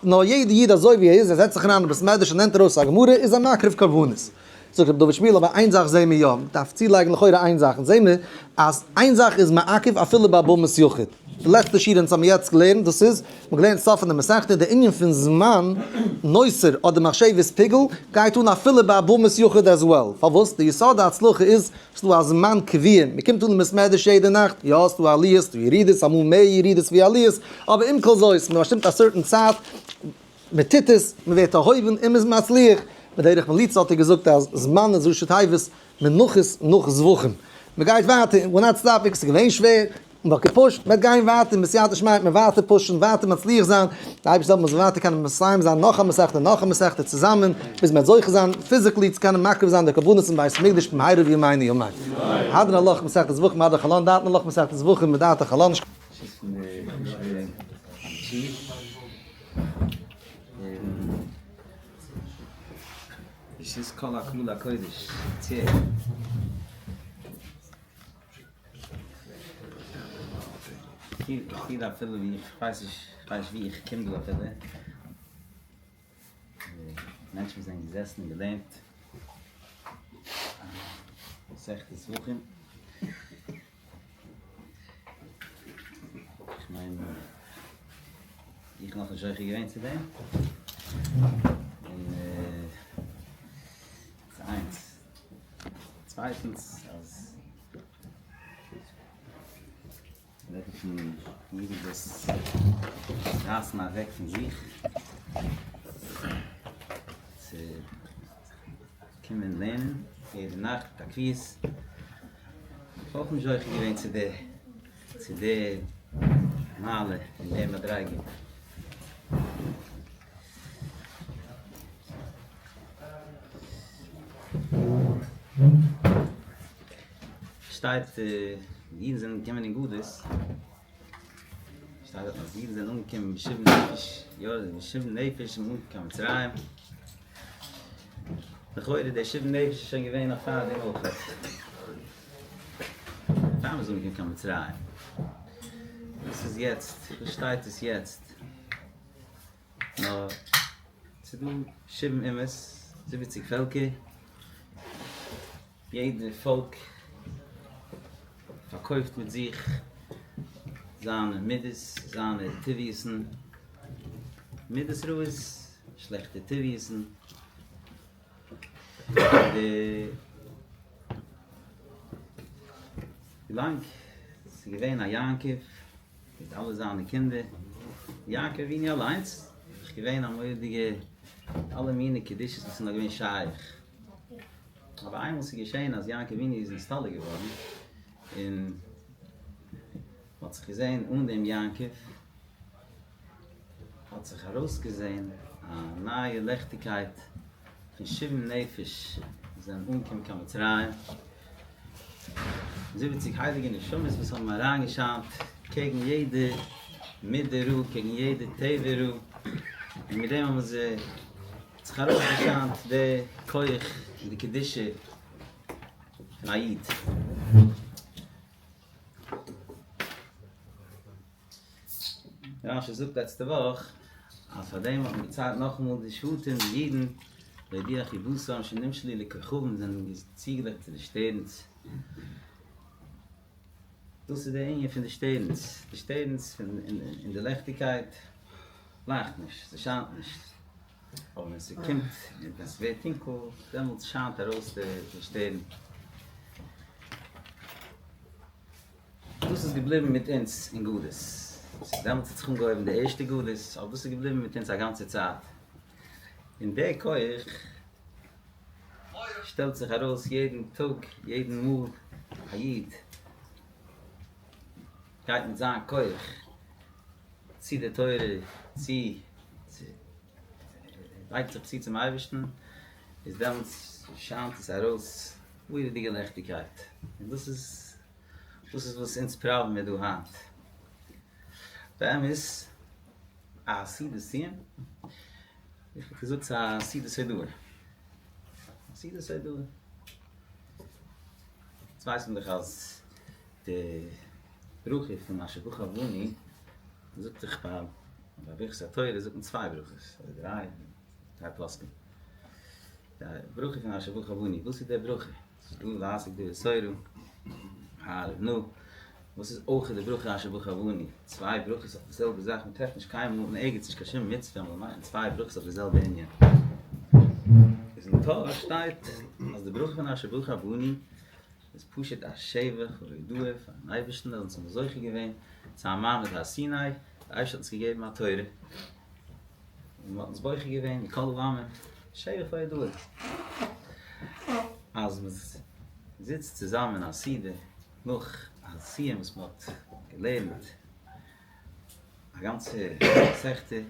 נאר יעדע איד אזוי ווי ער איז, ער זעצט זיך אריין אין בית מדרש און נעמט ארויס א גמרא, איז ער מקריב קרבנות. זאגט רבי דוד שמואל, אבער איין זאך זעהן מיר יא, מ'דארף צולייגן לכאורה איין זאך, אונז זעהן מיר אז איין זאך איז מעכב אפילו ביי במת יחיד. די לעצטע שיעור אונז האבן יעצט געלערנט, דאס איז, מ'האט געלערנט סוף פון די מסכתא, די ענין פון זמן נותר אדער מחשבת פיגול גייט אן אפילו ביי במת יחיד as well. פארוואס? די יסוד ההצלחה איז, ס'דא א זמן קביעה, מ'קומט אן אין בית מדרש יעדע נאכט, יא ס'דא עליות, ס'דא ירידות, אמאל מער ירידות ווי עליות, אבער עם כל זאת, מ'באשטימט א certain צייט, מ'טוט עס, מ'ווערט דערהויבן און מ'איז מצליח. בדרך מליצה האט ער געזאגט אז זמן איז ראשי תיבות מנחות נאך זבחים. מ'גייט ווייטער, we're not stopping, ס'איז געווען שווער, מ'האט געפושט, מ'וועט גיין ווייטער, בסייעתא דשמיא וועט מען ווייטער פושן, ווייטער מצליח זיין, די אייבערשטער זאל מ'זאל ווייטער קענען מסיים זיין נאך א מסכתא און נאך א מסכתא צוזאמען, ביז מ'וועט זוכה זיין physically צו קענען מקריב זיין די קרבנות אין בית המקדש במהרה בימינו אמן. הדרן עלך מסכת זבחים עד החלון, דעתן עלך מסכת זבחים מדעת החלון. ס'איז פון די חשוב'ע שיעור. עס איז כל הקהל הקודש צו. איך פיל אפילו ווי איך ווייס נישט, איך ווייס נישט ווי איך קום דא אפילו. מענטשן וואס זענען געזעסן און געלערנט מסכת זבחים. איך מיין איך נאכנישט זוכה געווען צו דעם. און איינס. צווייטנס אז רעדן פון אידן וואס רייסן אוועק פון זיך צו קומען לערנען יעדע נאכט א קביעות, איך אויך נישט זוכה געווען צו די צו די מעלה און די מדריגה. שטייט די אידן זענען געקומען אין גלות, שטייט דארט אז אידן זענען אנגעקומען בשבעים נפש, יא בשבעים נפש איז מען אנגעקומען קיין מצרים, לכאורה די שבעים נפש איז שוין געווען נאך פאר דעם אויך, פאר מ'איז אנגעקומען קיין מצרים, וואס איז יעצט, וואס שטייט עס יעצט? נאר ס'איז דא שבעים אומות, זיבעציג פעלקער, יעדע פאלק פארקויפט מיט זיך זיינע מידות, זיינע טבעיות'ן, מידות רעות, שלעכטע טבעיות'ן, די ווילאנג ס'איז געווען א יעקב מיט אלע זיינע קינדער, יעקב אבינו אליינס איז דאך געווען א מורא'דיגע אלע מיני קדושות וואס איז נאר געווען שייך, אבער איינמאל ס'איז געשען אז יעקב אבינו איז נסתלק געווארן און מ'האט זיך געזען אן דעם יעקב, האט זיך ארויסגעזען א נייע לעכטיגקייט פון שבעים נפש וואס זענען אנגעקומען קיין מצרים, זיבעציג הייליגע נשמות וואס האבן אריינגעשיינט קעגן יעדע מידה רעה, קעגן יעדע טבע רעה, און מיט דעם האבן זיי זיך ארויסגעשיינט די כח און די קדושה פון א איד. רשי זאגט לעצטע וואך אז פאר דעם האט מען געציילט נאכאמאל די שבטים די אידן להודיע חיבתם שנמשלו לכוכבים זענען צוגעגליכן צו די שטערנס, דאס איז די ענין פון די שטערנס, די שטערנס פון אין די לעכטיגקייט לייכט נישט, ס'שיינט נישט, אבער ווען ס'קומט ווען ס'ווערט טונקל דעמאלטס שיינט ארויס די שטערן. דאס איז געבליבן מיט אונז אין גלות. דעמאלטס האט זיך אנגעהויבן די ערשטע גלות, אבער דאס איז געבליבן מיט אונז א גאנצע צייט. און דער כח שטעלט זיך ארויס יעדן טאג, יעדן מאל א איד גייט מיט זיין כח צו די תורה, צו לייגט זיך צו צום אייבערשטן, איז דעמאלטס שיינט עס ארויס מורא'דיגע לעכטיגקייט. און דאס איז דאס איז וואס אונז פראווען מיר דא היינט. באמת א סעודת סיום, איך וואלט געזאגט ס'איז א סעודת הודאה. א סעודת הודאה. יעצט ווייסט מען דאך אז די ברכה פון אשר בחר בנו זאגט זיך ביי ברכת התורה זאגט מען צוויי ברכות, אדער דריי, דריי פוסקים. די ברכה פון אשר בחר בנו, וואס איז די ברכה? ס'איז דא לעסוק דברי תורה, הערב נא, וואס איז אויך די ברכה אשר בחר בנו, צוויי ברכות אויף די זעלבע זאך, מען טרעפט נישט קיינמאל אין ערגעץ נישט קיין שום מצוה אז מען זאל מאכן צוויי ברכות אויף די זעלבע ענין. איז אין טור שטייט אז די ברכה פון אשר בחר בנו איז פשוט א שבח והודאה פארן אייבערשטן אז אונז האבן זוכה געווען צו א מעמד הר סיני, דער אייבערשטער האט אונז געגעבן א תורה, און מ'האט אונז בוחר געווען מכל העמים, שבח והודאה. אז מ'זיצט צוזאמען אין א סעודה נאך א סיום וואס מ'האט געלערנט א גאנצע מסכתא,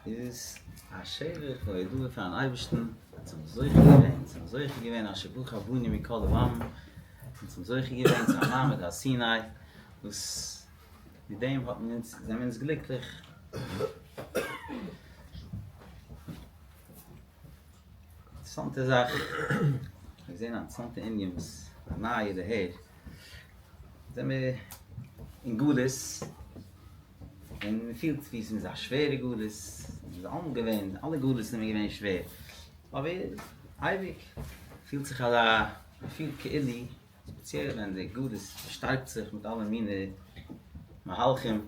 איז א שבח והודאה פארן אייבערשטן, אונז האבן זוכה געווען, אונז האבן זוכה געווען אשר בחר בנו מכל העמים, אונז האבן זוכה געווען צו א מעמד הר סיני, וואס מיט דעם האט מען אונז, זענען אונז גליקליך. אינטערעסאנטע זאך, איך האב געזען א אינטערעסאנטע ענין וואס א נייע דערהער, זעמיר אין גלות, און מען פילט ווי עס איז א שווערע גלות, עס איז אלעמאל געווען, אלע גלות'ן זענען געווען שווער, אבער אייביג פילט זיך אזא, מען פילט כאילו ספעציעל ווען די גלות פארשטארקט זיך מיט אלע מיני מהלכים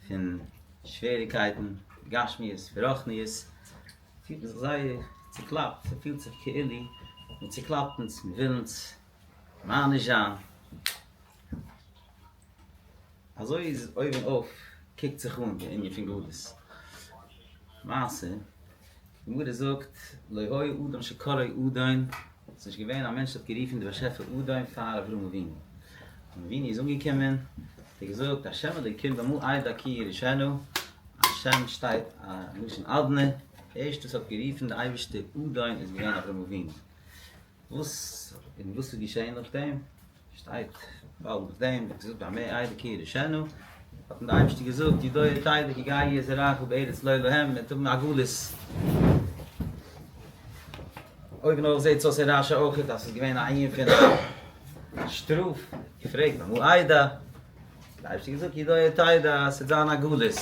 פון שוועריקייטן, גשמיות ורוחניות, פילט מען זיך זייער צוקלאפט, ס'פילט זיך כאילו מען צוקלאפט אונז, מען וויל אונז מעניש זיין. אזוי איז אויבן אויף קוקט זיך אן די ענין פון גלות. למעשה, די גמרא זאגט לא היה אדם שקראו אדון, ס'איז נישט געווען א מענטש האט גערופן די באשעפער אדון פאר אברהם אבינו. אברהם אבינו איז אנגעקומען, האט ער געזאגט השם אלוקים במה אדע כי אירשנה, השם שטייט א לשון אדני, די ערשטע וואס האט גערופן די אייבערשטער אדון איז געווען אברהם אבינו. וואס און וואס איז געשען נאכדעם? שטייט באלד נאכדעם, האט געזאגט במה אדע כי אירשנה, האט אים די אייבערשטער געזאגט ידוע תדע כי גר יהיה זרעך בארץ לא להם, מ'וועט האבן א גלות. אויבן אויף זעט אויס אין רשי אויכעט אז ס'איז געווען א ענין פון א שטראף, געפרעגט במה אדע, האט די אייבערשטער געזאגט ידוע תדע אז ס'וועט זיין א גלות.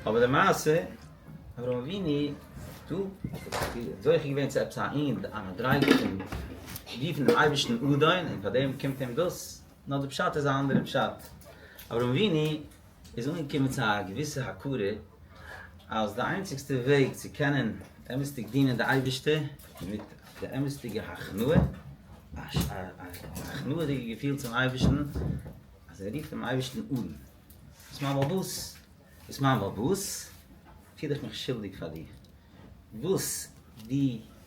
אבער למעשה אברהם אבינו דא זוכה געווען צו עפעס א ענין א מדריגה פון. רופן דעם אייבערשטן אדון און פאר דעם קומט אים דאס, נאר די פשט איז א אנדערע פשט. אברהם אבינו איז אנגעקומען צו א געוויסע הכרה אז די איינציגסטע וועג צו קענען אמת'דיג דינען די אייבערשטער מיט די אמת'דיגע הכנעה, א הכנעה'דיגע געפיל צום אייבערשטן, אז ער רופט דעם אייבערשטן אדון, ביסט מיין בעל הבית, ביסט מיין בעל הבית, פיל איך מיך שולדיג פאר דיר, וואס דו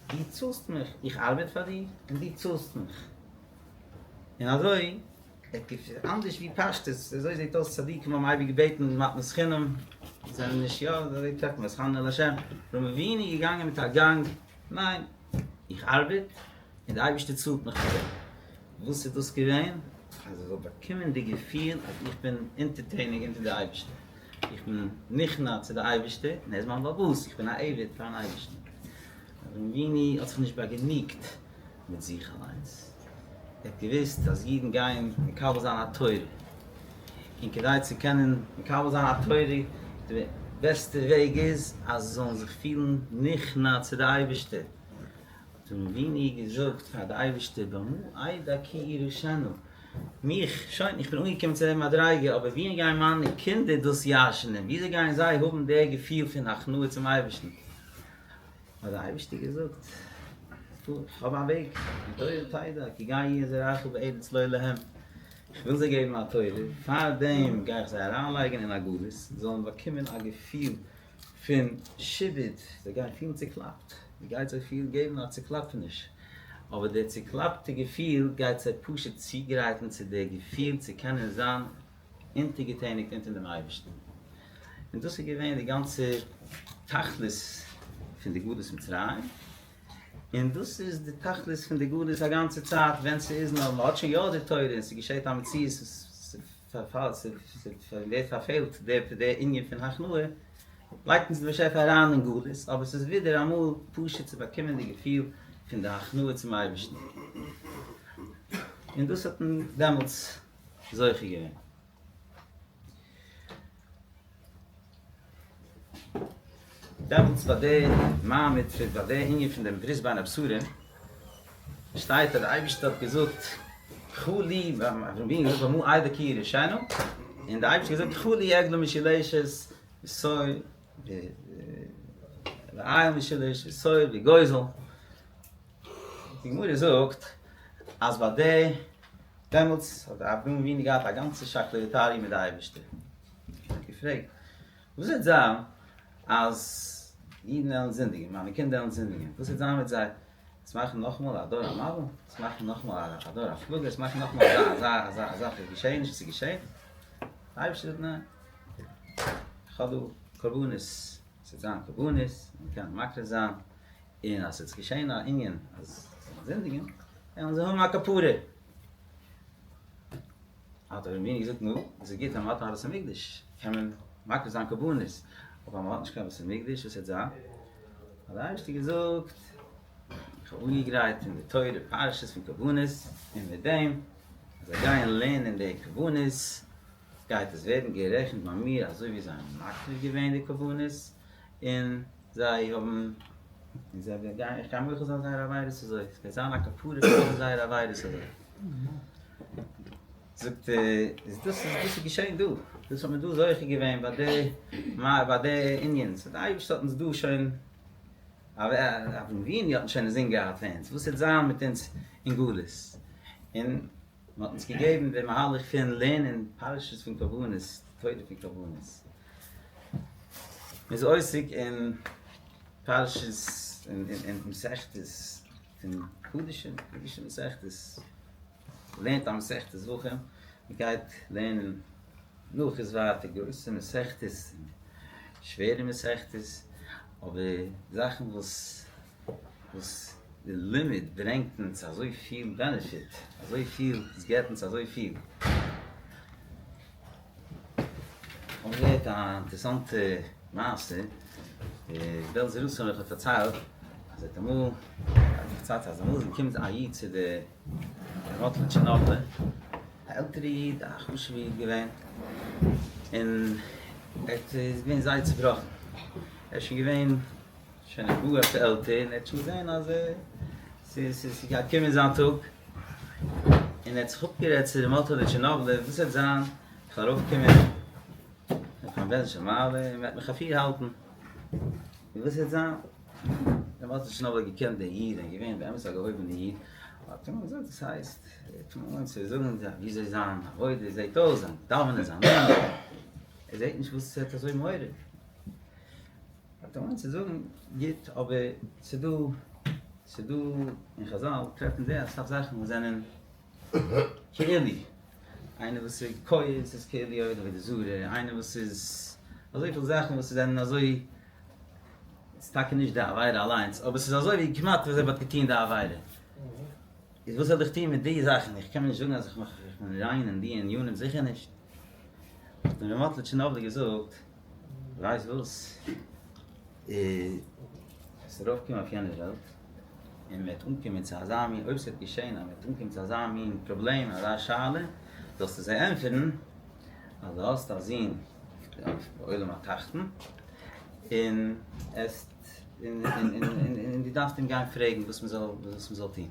דו צאלסט מיך, איך ארבעט פאר דיר און דו צאלסט מיך, און אזוי אנדערש ווי פשטות, אזוי זעט אויס צדיקים האבן אייביג געבעטן מתנת חינם, זענען נישט יא, אזוי טרעפט מען ואתחנן אל השם, אברהם אבינו איז געגאנגען מיט א גאנג, ניין, איך ארבעט און די אייבערשטער צאלט מיך פאר דעם, וואס איז דאס געווען? אז איך זאל באקומען די געפיל אז איך בין אונטערטעניג אונטער די אייבערשטער, איך בין נכנע צו די אייבערשטער און ער איז מיין בעל הבית, איך בין א עבד פארן אייבערשטן. אברהם אבינו האט זיך נישט באגענוגט מיט זיך אליינס, ער האט געוואוסט אז אידן גייען מקבל זיין א תורה, און כדי צו קענען מקבל זיין א תורה, די בעסטע וועג איז אז זיי זאלן זיך פילן נכנע צו די אייבערשטער, האט אברהם אבינו געזאגט פאר די אייבערשטער במה אדע כי אירשנה, מיך, שוין, איך בין אנגעקומען צו די מדריגה, אבער ווי גייען מיינע קינדער דאס ירש'נען, וויאזוי גייען זיי האבן די געפיל פון הכנעה צום אייבערשטן? האט דער אייבערשטער געזאגט, איך האב א וועג, בתורה תדע כי גר יהיה זרעך בארץ לא להם, איך וויל זיי געבן א תורה, פאר דעם גיי איך זיי אריינלייגן אין א גלות, זיי זאלן באקומען א געפיל פון שעבוד, זיי גייען פילן צוקלאפט, מען גייט זיי פילן געבן א צוקלאפעניש, אבער דער צוקלאפטע געפיל גייט זיי פשוט צוגרייטן צו דער געפיל צו קענען זיין אונטערגעטעניגט אונטער דעם אייבערשטן, און דאס איז געווען די גאנצע תכלית פון די גלות מצרים, און דאס איז די תכלית פון די גלות א גאנצע צייט, ווען ס'איז נאר מ'האט שוין יא די תורה און ס'געשעט א מציאות וואס ס'ווערט פארפעלט די ענין פון הכנעה, לייגט אונז די באשעפער אריין אין גלות, אבער ס'איז ווידער אמאל פשוט צו באקומען די געפיל פון די הכנעה צום אייבערשטן, און דאס האט מען דעמאלטס זוכה געווען. דעמאלטס ביי די מעמד פון ביי די ענין פון דעם ברית בין הבתרים שטייט אז די אייבערשטער האט געזאגט קחה לי אברהם אבינו האט געזאגט במה אדע כי אירשנה און די אייבערשטער האט געזאגט קחה לי עגלה משולשת ותור ואיל משולש ותור וגוזל די גמרא זאגט אז ביי די דעמאלטס האט אברהם אבינו געהאט א גאנצע שקלא וטריא מיט די אייבערשטער, ער האט געפרעגט וואס וועט זיין אז אידן וועלן זינדיגן, מיינע קינדער וועלן זינדיגן, וואס וועט זיין מיט זיי, עס מאכן נאכאמאל א דור המבול, עס מאכן נאכאמאל א דור הפלגה, עס מאכן נאכאמאל אזא אזא אזא אזא געשעעניש וואס איז געשען, די אייבערשטער זאגט ניין, איך האב דא קרבנות, עס וועט זיין קרבנות, מען קען מקריב זיין. און אז ס'וועט געשען א ענין אז זיי זאלן זינדיגן, וועלן זיי האבן א כפרה. האט אברהם אבינו געזאגט, נו, עס איז גוט אז מ'האט א בית המקדש, קען מען מקריב זיין קרבנות, אבער אז מ'האט נישט קיין בית המקדש, וואס וועט זיין? האט דער אייבערשטער געזאגט, איך האב אנגעגרייט אין די תורה פרשות פון קרבנות, און מיט דעם אז זיי גייען לערנען די קרבנות, גייט עס ווערן גערעכנט ביי מיר אזוי ווי זיי האבן מקריב געווען די קרבנות, און זיי האבן, און זיי וועלן גיין, איך גיי מוחל זיין זייערע עבירות אזוי, עס גייט זיין א כפרה פאר אלע זייערע עבירות אזוי. זאגט ער, איז דאס איז דאס איז געשען דא, דאס האט מען דא זוכה געווען ביי די, ביי די ענין, סאו די אייבערשטער האט אונז דא שוין, אברהם אבינו האט שוין אינזין געהאט פאר אונז, וואס וועט זיין מיט אונז אין גלות, און מען האט אונז געגעבן די מהלך פון לערנען פרשיות פון קרבנות, די תורה פון קרבנות. מען איז עוסק אין פרשיות און מסכתות פון קדשים, קדשים מסכתות, מען לערנט א מסכת זבחים, מען גייט לערנען נאך איז ווייטער גרויסע מסכתות, שווערע מסכתות, אבער זאכן וואס וואס די לימוד ברענגט אונז אזוי פיל benefit, אזוי פיל, עס געבט אונז אזוי פיל. כ'האב געהערט א אינטערעסאנטע מעשה, בעלזער רב זצ ל האט פארציילט אז ער האט אמאל פארציילט אז אמאל איז געקומען א איד צו די ר' מאטל טשערנאבלער, א עלטערע איד, א חשוב'ע איד געווען, און ער איז געווען זייער צובראכן, ער איז שוין געווען שוין א גאר עלטער, און ער האט שוין געזען אז ער. ס'גייט קומען זיין טאג, און ער האט זיך אפגערעדט צו ר' מאטעלע טשערנאבלער, וואס וועט זיין, איך וועל ארויפקומען אויפן בית דין של מעלה און מ'וועט מיך אפירהאלטן, און וואס וועט זיין? ר' מאטעלע טשערנאבלער האט געקענט דער איד, ער איז געווען באמת א געהויבענער איד, האט אים געזאגט, דאס הייסט, ער האט אים אנגעהויבן צו זאגן וויאזוי זיין עבודה זעט אויס, זיין דאווענען, זיין לערנען, ער זעט נישט וואס ער האט אזוי מורא. האט ער אנגעהויבן צו זאגן, גוט, אבער ס'דא, ס'דא אין חזל טרעפן זיי אסאך זאכן וואס זענען כאילו, איינער וואס איז כועס איז כאילו עובד עבודה זרה, איינער וואס איז, אזויפיל זאכן וואס זענען אזוי, ס'איז טאקע נישט די עבירה אליינס, אבער ס'איז אזוי ווי כמעט ווי אזוי מ'האט געטון די עבירה. איז וואס זאל איך טון מיט די זאכן? איך קען מיר נישט זאגן אז איך בין ריין אין די ענינים, זיכער נישט. האט אים ר' מאטל טשערנאבלער געזאגט, ווייסט וואס? עס וועט ארויפקומען אויף יענע וועלט, און מען וועט אנקומען צו אזא מין, אויב ס'וועט געשען אז מען וועט אנקומען צו אזא מין פראבלעם, אזא שאלה, זאלסטו זיי ענטפערן אז דו האסט א זון אויף עולם התחתון, און עס און דו דארפסט אים גיין פרעגן וואס מען זאל וואס מען זאל טון.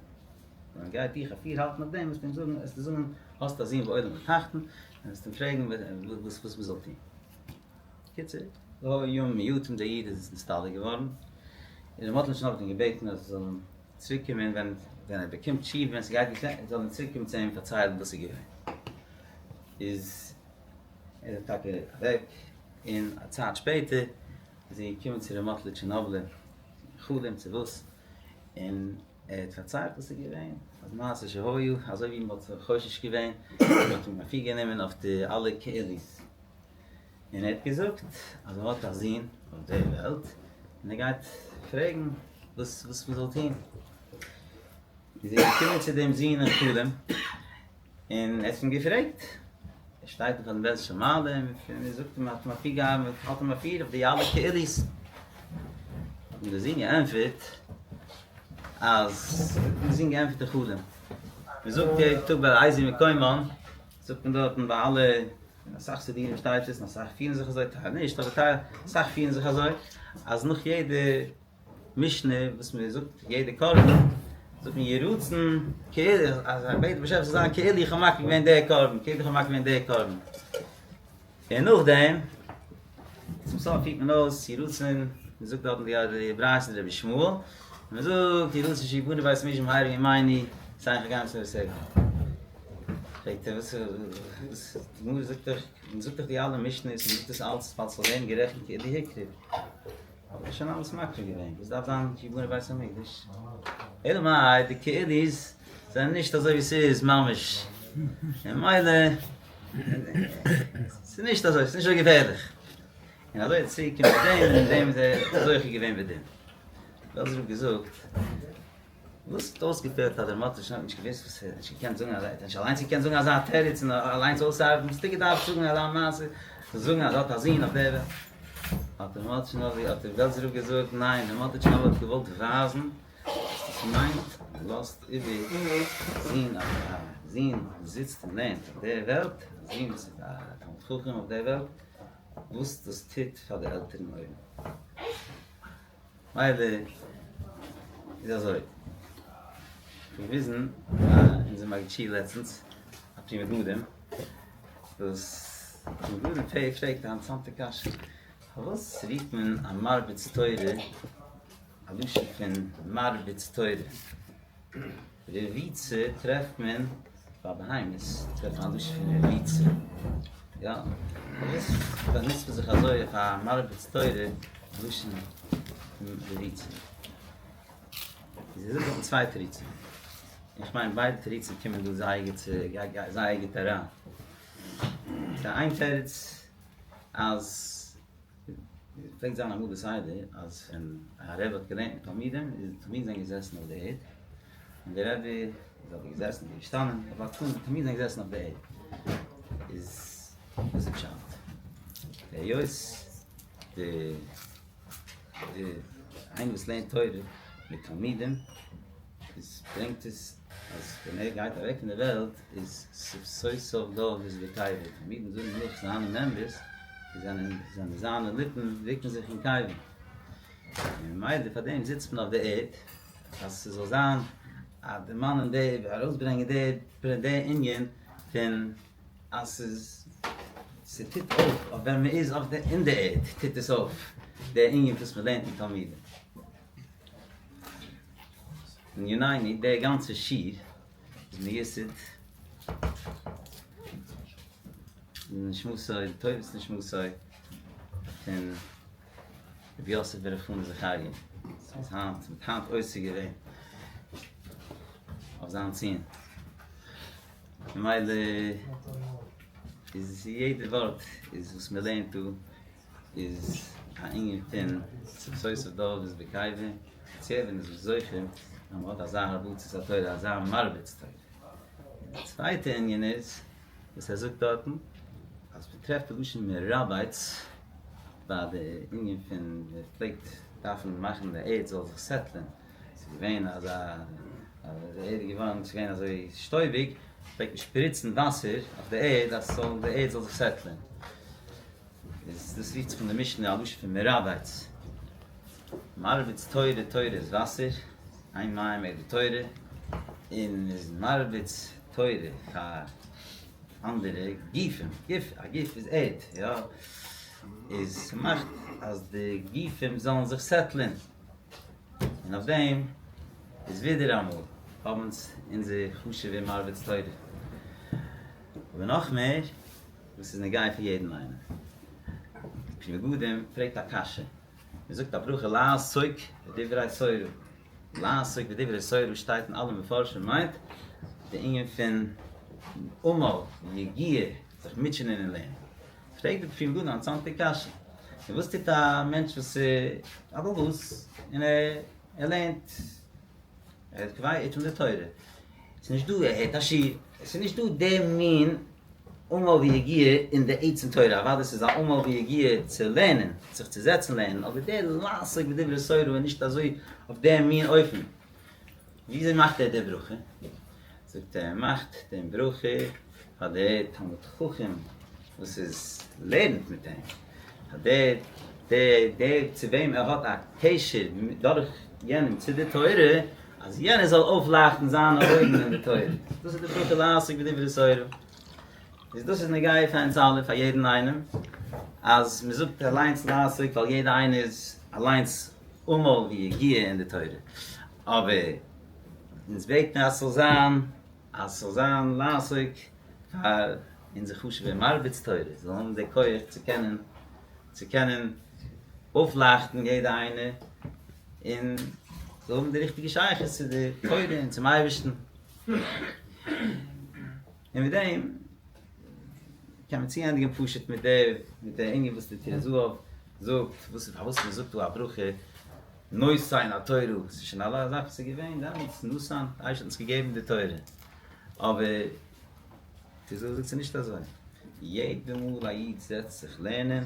ווען מען גייט דיך אפירהאלטן אויף דעם, וועסטו אים זאגן, וועסטו זאגן, האסט א זון בעולם התחתון, און וועסט אים פרעגן וואס וואס מען זאל טון. קיצור, לא היו ימים מועטים דער איד איז נסתלק געווארן, און ר' מאטל טשערנאבלער האט אים געבעטן אז ער זאל צוריק קומען ווען ווען ער באקומט תשובה ווען ס'גייט געשען, זאל ער צוריק קומען צו אים פארציילן וואס איז געווען. איז ער טאקע אוועק, און א צייט שפעטער איז ער געקומען צו ר' מאטל טשערנאבלער, חלום צו וואס, און ער האט פארציילט וואס איז געווען, אז מעשה שהיה, אזוי ווי מען האט זיך חושש געווען, מען האט אים אפירגענומען אויף די אלע קהילות. און ער האט געזאגט אז ער האט א זון אויף דער וועלט, און ער גייט פרעגן וואס וואס מען זאל טון. איז ער געקומען צו דעם זון אין חלום, און ער האט אים געפרעגט, ער שטייט פארן בית של מעלה, און ער זאגט אים, האט אים אפירגעהאלטן, האלט אים אפיר אויף די אלע קהילות. האט אים דער זון געענטפערט, אז, האט אים דער זון געענטפערט אין חלום, מען זאגט יעדן טאג ביי איזהו מקומן, זאגט מען דארטן ביי אלע, אין אסאך סידורים שטייט עס, און אסאך פירן זיך אזוי, טייל נישט, אבער טייל, אסאך פירן זיך אזוי, אז נאך יעדע משנה וואס מען זאגט יעדע קרבן, זאגט מען יהי רצון כאילו, אז מען בעט באשעפער ס'זאל זיין כאילו איך האב מקריב געווען די קרבן, כאילו איך האב מקריב געווען די קרבן. און נאכדעם, צום סוף פירט מען אויס יהי רצון, מען זאגט דארטן די ברייתא דרבי ישמעאל, און מען זאגט יהי רצון שיבנה בית המקדש במהרה בימינו, ותן חגינו מסורותיך. פרעגט ער וואס וואס די גמרא זאגט דאך, מען זאגט דאך די אלע משניות, מען זאגט עס אלץ ווייל ס'זאל ווערן גערעכנט כאילו הקריב. האט מען שוין אלעס מקריב געווען, וואס דארף זיין שיבנה בית המקדש? אלא מאי די כאילו'ס זענען נישט אזוי ווי ס'איז ממש, ממילא ס'איז נישט אזוי, ס'איז נישט אזוי געפערליך. און אזוי איז צוגעקומען מיט דעם, און מיט דעם איז ער זוכה געווען מיט דעם. בעלזער רב געזאגט, וואס האט אויסגעפעלט אז דער מאטל שוין האט נישט געוואוסט וואס ער האט נישט געקענט זאגן אזא, ער האט נישט אליינס געקענט זאגן אזא תירוץ און אליינס אויסארבעטן, וואס האט ער געדארפט זאגן אזא מעשה, זאגן אז ער האט א זון אויף דער וועלט. האט דער מאטל, האט דער בעלזער רב געזאגט, ניין, דער מאטל שוין האט געוואלט ווייזן וואס דאס מיינט, מען לאזט איבער א זון, א זון וואס זיצט און לערנט אויף דער וועלט, א זון וואס איז א תלמיד חכם אויף דער וועלט, וואס דאס טוט פאר די עלטערן אויבן. מילא איז אזוי, איך האב געוויזן פאר אונזער מגיד שיעור לעצטנס א פרי מגדים, וואס פרי מגדים פרעגט א אינטערעסאנטע קשיא, פארוואס רופט מען א מרביץ תורה א לשון פון מרביץ תורה? רביצה טרעפט מען ביי בהמות, טרעפט מען א לשון פון רביצה, יא? פארוואס באנוצט מען זיך אזוי אויף א מרביץ תורה לשון פון רביצה? איז ער זאגט דארטן צוויי תירוצים, איך מיין ביידע תירוצים קומען דא זייער גוט צו זייער גוט אריין. ס'איז איין תירוץ אז פלעגט זיין אמאל די סדר אז ווען א רבי האט געלערנט מיט תלמידים איז די תלמידים זענען געזעסן אויף די ערד און די רבי איז אדער געזעסן אדער געשטאנען אבער די תלמידים זענען געזעסן אויף די ערד איז וואס איז פשט? היות די די איינער וואס לערנט תורה מיט תלמידים איז ברענגט עס אז ווען ער גייט אוועק פון די וועלט איז שפתותיו גבהות בקבר, תלמידים זאגן נאך זיינע מימרות, זענען זענען זיינע ליפן רוקן זיך אין קבר, און ממילא פאר דעם זיצט מען אויף די ערד אז ס'זאל זיין. א דערמאנען די, ארויסברענגען די די ענין פון אז ס'איז ס'טוט אויף אויף ווען מ'איז אויף די אין די ערד טוט עס אויף די ענין וואס מ'לערנט מיט תלמידים. און יונייני די גאנצע שיעור איז מיוסד נשמתו לטובת נשמתו פון רבי יוסף בר' חנא זכריה, ס'איז היינט, מ'האט היינט עוסק געווען אויף זיין ציון, ממילא איז יעדע ווארט איז וואס מ'לערנט דא איז א ענין פון שפתותיו דובבות בקבר, ספעציעל ווען מ'איז זוכה אז מ'האט אזא הרבצת התורה, אזא מרביץ תורה. און די צווייטע ענין איז וואס ער זאגט דארטן, אז מ'טרעפט די לשון מרבץ ביי די ענין פון מ'פלעגט דארפן מאכן די ערד זאל זיך סעטלען, ס'איז געווען אזא די ערד איז געווארן ס'איז געווען אזוי שטויביג, פלעגט מען שפריצן וואסער אויף די ערד אז ס'זאל די ערד זאל זיך סעטלען. איז דאס רופט זיך אין די משנה א לשון פון מרבץ. מרביץ תורה, תורה איז וואסער, אין מים אלא תורה, און מ'איז מרביץ תורה פאר אנדערע גופים, גוף, א גוף איז ערד, יא, איז ס'מאכט אז די גופים זאלן זיך סעטלען, און אויף דעם איז ווידעראמאל האבן אונז אונזער חשוב'ער מרביץ תורה. אבער נאך מער, וואס איז נוגע פאר יעדן איינעם. פרי מגדים פרעגט א קשיא, מען זאגט א ברכה לעסוק בדברי תורה, לעסוק בדברי תורה שטייט אין אלע מפרשים מיינט די ענין פון עמל, יגיעה, זיך מוטשענען אין לערנען. פרעגט די פרי מגדים א אינטערעסאנטע קשיא, און וואס טוט א מענטש וואס איז א בעל הבית און ער לערנט, ער האט קובע עתים לתורה, ס'איז נישט דא, ער הערט א שיעור, עס איז נישט דא די מין עמל ויגיעה אין די עצם תורה, אוודאי ס'איז א עמל ויגיעה צו לערנען, זיך צו זעצן לערנען, אבער דער לעסוק בדברי תורה איז נישט אזוי אויף דעם מין אופן. וויאזוי מאכט ער די ברכה? זאגט ער, ער מאכט דעם ברכה פאר דער תלמיד חכם וואס איז לערנט מיט אים, פאר דער דער דער צו וועם ער האט א קשר דורך יענעם צו די תורה, אז יענער זאל אויפלייכטן זיינע אויגן אין די תורה. דאס איז די ברכה לעסוק בדברי תורה. איז דאס איז נוגע פאר אונז אלע, פאר יעדן איינעם, אז מען זאגט אליינס לעסוק ווייל יעדער איינער איז אליינס עמל ויגיעה אין די תורה. אבער אונז בעטן אז ס'זאל זיין, אז ס'זאל זיין לעסוק פאר אונזער חשוב'ער מרביץ תורה, זאל האבן די כח צו קענען, צו קענען אויפלייכטן יעדע איינער, און זאל האבן די ריכטיגע שייכות צו די תורה און צום אייבערשטן. און מיט דעם קען מען צוענדיגן פשוט מיט די מיט די ענין וואס די טורי זהב זאגט, וואס איז פארוואס מען זאגט דא א ברכה נותן התורה, ס'איז שוין א זאך וואס איז געווען דעמאלטס, נתן, די אייבערשטער האט אונז געגעבן די תורה, אבער טורי זהב זאגט ס'איז נישט אזוי, יעדע מאל א איד זעצט זיך לערנען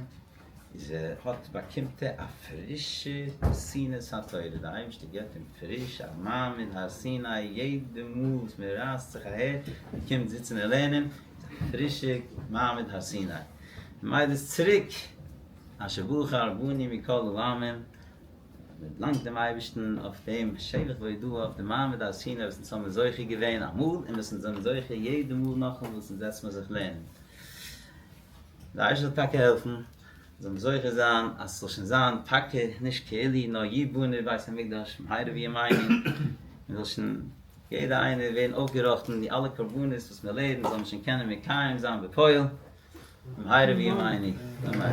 איז ער האט באקומט ער א פרישע נתינת התורה, די אייבערשטער געבט אים פריש א מעמד הר סיני, יעדע מאל וואס מען רייסט זיך אהער און קומט זיצן און לערנען איז א פרישע מעמד הר סיני, ממילא איז צוריק אשר בחר בנו מכל העמים, מען דאנקט דעם אייבערשטן אויף דעם שבח והודאה אויף די מעמד הר סיני וואס אונז האבן זוכה געווען אמאל און וואס אונז זענען זוכה יעדע מאל נאכאמאל וואס אונז זעצט מען זיך לערנען. די אייבערשטער זאל טאקע העלפן זאל מען זוכה זיין אז ס'זאל שוין זיין טאקע נישט כאילו נאר יבנה בית המקדש במהרה בימינו, מען זאל שוין יעדער איינער ווערן אויפגעראכטן די אלע קרבנות וואס מען לערנט זאל מען שוין קענען מקיים זיין בפועל במהרה בימינו אמן.